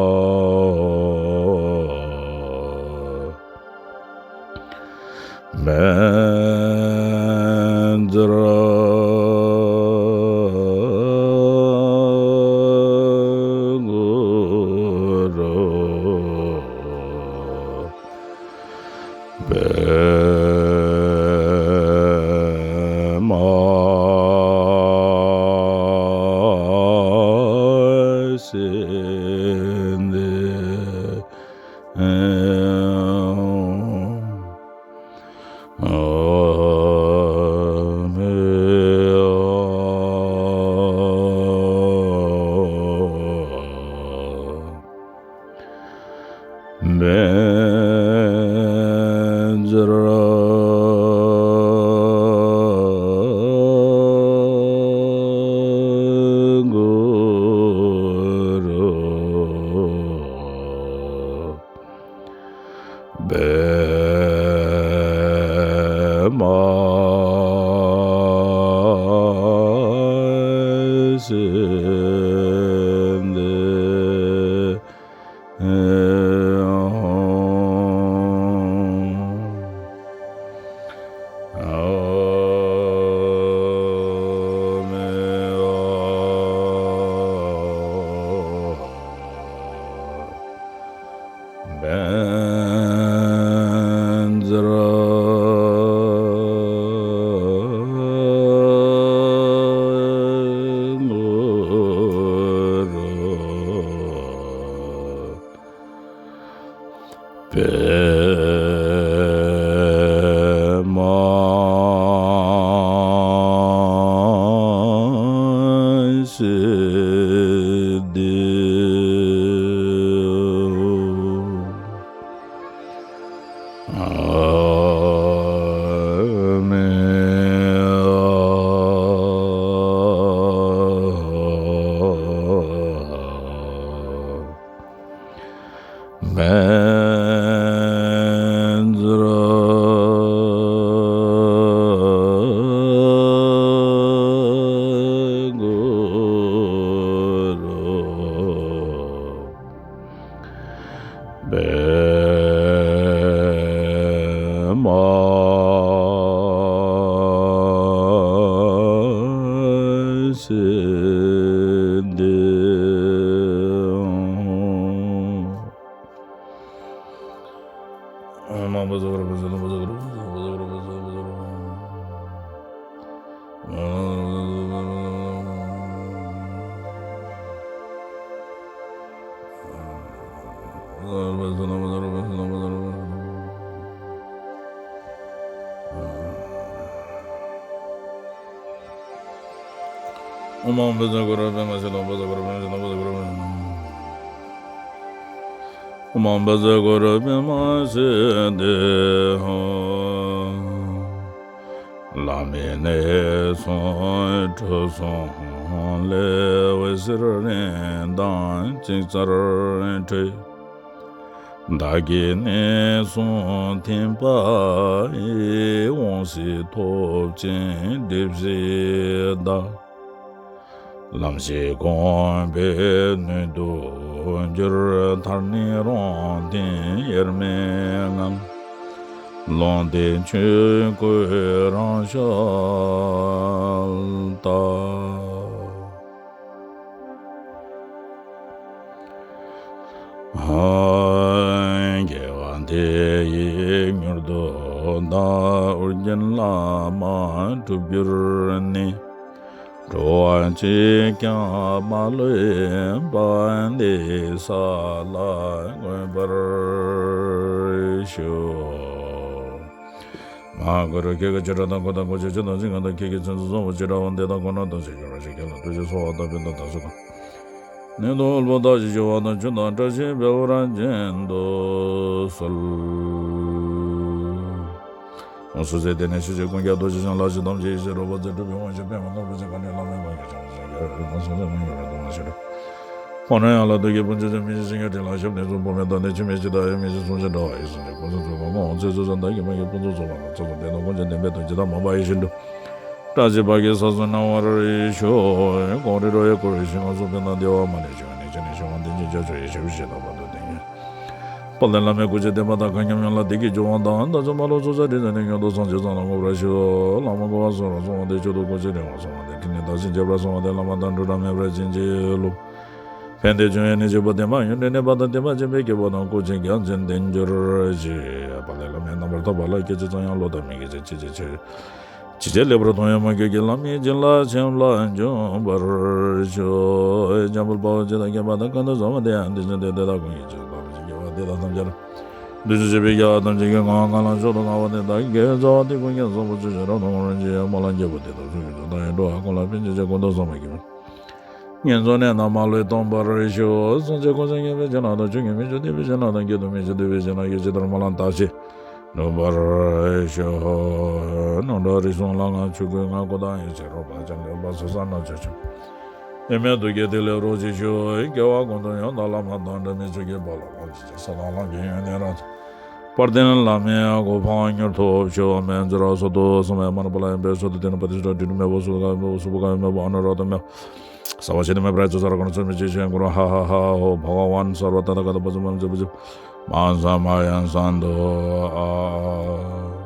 བླ་མའི་གནས་སུ་ཁྲུས་གསོལ་ལས། འོད་ཟེར་རིམ་དང་ཅིག་ཙར་འཕྲོས། བདག་གི་གནས་སུ་ཐིམ་པ་ཡི། དབང་ཕྱུག་ཐོབ་ཅིང་སྒྲིབ་བཞི་དག། ལམ་ཤེས་གོམས་པའི་སྣོད་དུ་གྱུར། ཐར་ནི་རང་དོན་དབྱེར་མེད་ངང་། ལུང་བསྟན་ཆོས་སྐུའི་རང་ཤར་ལྟ། དགེ་བ་འདི་ཡིས་མྱུར་དུ་བདག། ཨོ་རྒྱན་བླ་མ་འགྲུབ་གྱུར་ནས། འགྲོ་བ་གཅིག་ཀྱང་མ་ལུས་པ། འདི་ས་ལ་འགོད་པར་ཞུ། མ་གུ་རུ་ཁྱེད་ཀྱི་ཆོས་སྒྲ་དང་གོ་དང་གོ་ཆོད་ཆོས་དང་ཚིག་ངག་དང་ཁྱེད་ཀྱི་མཚན་ཚུལ་གསུང་བ་ཇི་འདྲ་བ་འདི་དག་གོ་ན་དང་ཞིག་གི་རང་ཞིག་ཁྱེད་ལ་ཐུགས་རྗེ་གསོལ་བ་དང་ཕན་དང་དང་སུ་གང་ནས་དང་ལྷུན་པོ་དག་ཞིག་ཞུ་བ་དང་ཆོས་དང་བཀྲ་ཤིས་འཕེལ་བར་བྱིན་དུ་གསོལ། སོ་སོའི་དེ་ནས་ཤེས་བྱའི་ཀུན་ཁྱབ་རྡོ་རྗེ་འཆང་ལག་བཞི་ཐམས་ཅད་ཡེ་ཤེས་རོལ་པ་རྩལ་སྤྲུལ་པའི་དབང་ཕྱུག་པདྨ་རྣམ་རོལ་གྱི་གར་ནས་བླ་མའི་བར་གྱི་བྱང་ཆུབ་ཀྱི་རིག་པ་སངས་རྒྱས་ཀུན་གྱི་རབ་ཏུ་མ་ཞི་བ། ཁོང་ཁྲོ་ཡན་ལག་དུག་གི་ཕུང་ཆུ་ཚོད་མི་ཤེས་ཤིང་གི་དྲིན་ལ་ཞབས་ནས་ཚུར་བུད་མེད་དང་ནི་ཆུ་མེད་ཕྱི་དག་ཡོད་མི་ཤེས་སུན་འབྱིན་འདྲ་བ་ཡི་སུན་འབྱིན་ཀུན་སུན་ཚོད་ཀྱི་ངོ་བོ་ཚེ་ཚུལ་བཟང་དག་གི་མ་གི་ཕུན་ཚོགས་ཚོགས་པ་ལ་ཚོགས་དང་ལྡན་དང་ཀུན་གྱི་བདེན་པའི་དོན་ཇི་ལྟར་མ་འབའ་ཡི་བཞིན་དུ། བཀྲ་ཤིས་པ་གི་ས་སུ་སྣང་བར་ཤོག །གོང་རི་རོ་ཡི་སྐོར་ཞིང་ཁམས་སུ་ཕན་དང་བདེ་བ་མ་ལུས་བྱུང་ནས་ཅི་ནས་ཤེས་དབང་ལྡན་ཅིང་རྒྱ་ཆོས་ཡི་ཞབས་ཕྱི་དང་བར་དུ་ལྡན་ཡོད། དཔལ་ལྡན་བླ་མའི་སྐུ་ཚེ་བརྟན་པ་དང་མཁའ་མཉམ་ཡོངས་ལ་བདེ་སྐྱིད་འབྱུང་བ་དང་། བདག་ཅག་མ་ལུས་ཚོགས་བསགས་དྲིན་ཅན་ནི་མྱུར་དུ་སངས་རྒྱས་གསང་ལ་འགོད་པར་ཤོག །བླ་མ་འགོག་པ་སོགས་ལ་སོགས་པ་སྟེ་མཆོག་ཏུ་གོ་ཆེན་རིང་བ་སོགས་པ་སྟེ་ཕྲིན་ལས་མཐར་ཕྱིན་རྒྱས་པར་སོགས་པ་སྟེ་བླ་མ་དང་འགྲོ་དྲག་མེད་པར་བྱིན་གྱིས་རློབས། ཕན་བདེ་འབྱུང་བའི་གནས་ཆེན་པོ་བདེ་བ་ཡོན་ཏན་གནས་པ་དང་བདེ་བ་ཅན་པའི་སྐྱེ་བོ་རྣམས་སྐུ་ཚེ་རྒྱ་ཆེན་ལྡན་གྱུར་ཅིག །དཔལ་ལྡན་བླ་མའི་རྣམ་པར་ཐར་པ་ལ་སྐད་ཅིག་ཙམ་ཡང་བློ་དང་མི་འགལ་ཅིང་ཅི་བྱེད་ཕྱིར། ཇི་སྐད་ལེགས་པར་མཐོང་བའི་མོས་གུས་ཀྱིས་བླ་མའི་བྱིན་རླབས་ཆེན་ལ་འཇུག་པར་ཤོག །འཇམ་དཔལ་དཔའ་བོས་ཇི་ལྟར་མཁྱེན་པ་དང་། ཀུན་ཏུ་བཟང་པོ་དེ་ཡང་དེ་བཞིན་ཏེ། དེ་དག་ཀུན་གྱི་རྗེས་སུ་བདག་སློབ་ཅིང་། དགེ་བ་འདི་དག་ཐམས་ཅད་ལ་འདུ་ཤེས་བྱེད་པའི་རྒྱལ་བ་ཐམས་ཅད་ཀྱི་ངག་དབང་ཁ་ལ་མཆོག་ཏུ་དགའ་བ་དེ་དག་གི་རྩ་བ་ཏིལ་ཀུན་ཀྱང་བཟང་པོ་ཆོས་ཀྱི་རབ་ཏུ་ངོམས་རིན་ཆེན་སྨོན་ལམ་རྒྱས་པ་འདི་དག་ཚོགས་ཀྱི་མཛོད་མཐའ་ཡས་འགྲོ་བ་ཀུན་ལ་ཕན་ཕྱིར་ཆོས་ཀུན་ཏུ་བཟང་པོ་གྱུར་པའི་ཉེར་འཚོ་ནད་རྣམས་མ་ལུས་སྟོངས་པར་ཤོག །སངས་རྒྱས་ཀུན་བཟང་མཉེས་པའི་བྱིན་རླབས་དང་། ཆོས་ཉིད་མི་འགྱུར་བདེ་བའི་བྱིན་རླབས་དང་། དགེ་འདུན་མི་འཆུགས་སྡིག་པའི་བྱིན་རླབས་ཀྱིས། ཇི་ལྟར་སྨོན་ལམ་བཏབ་ཕྱིར་འགྲུབ་པར་ཤོག །སྣང་གྲགས་རིག་གསུམ་ལ་ངང་ཆོས་སྐུའི་ངང་། སྐུ་དང་ཡེ་ཤེས་རོལ་པ་ཅན། འདྲེན་པ་སེམས་ཙམ་རྣམ་དཔྱོད་ཆེན་པོ། ཡེངས་མེད་རྡོ་རྗེ་ཐིག་ལེ་རོ་གཅིག་ཤོག །སྐྱེ་བ་ཀུན་ཏུ་ཡང་དག་བླ་མ་དང་། འབྲལ་མེད་ཆོས་ཀྱི་དཔལ་ལ་ཕྱག་འཚལ་ཞིང་། ས་དང་ལམ་གྱི་ཡོན་ཏན་རབ་དཔལ་ལྡན་བླ་མའི་གོ་འཕང་མྱུར་ཐོབ་ཤོག །མཉྫུ་ར་སོ་ཏོ་སོ་མ་མ་ན་པ་ལ་ཡང་པའི་སོ་ཏོ་ཏི་ན་པ་ཏི་ཤྲ་དྲི་དྲི་མེ་བོ་སུ་ག་མེ་བོ་སུ་བ་ག་མེ་བོ་ཨ་ན་ར་ཏ་མེ་བོ། སརྦ་ཤེ་ཏི་མེ་པྲ་ཡེ་ཙུ་སརྦ་ཀརྨ་སུ་མེ་ཇེ་ཤེ་གུ་རུ་ཧ་ཧ་ཧ་ཧོ་བྷ་ག་ཝན་སརྦ་ཏ་ཐཱ་ག་ཏ་པ་ཛུ་མ་ཛུ་བ་ཛུ་མ་ས་མ་ཡ་སན་དུ་ཨ།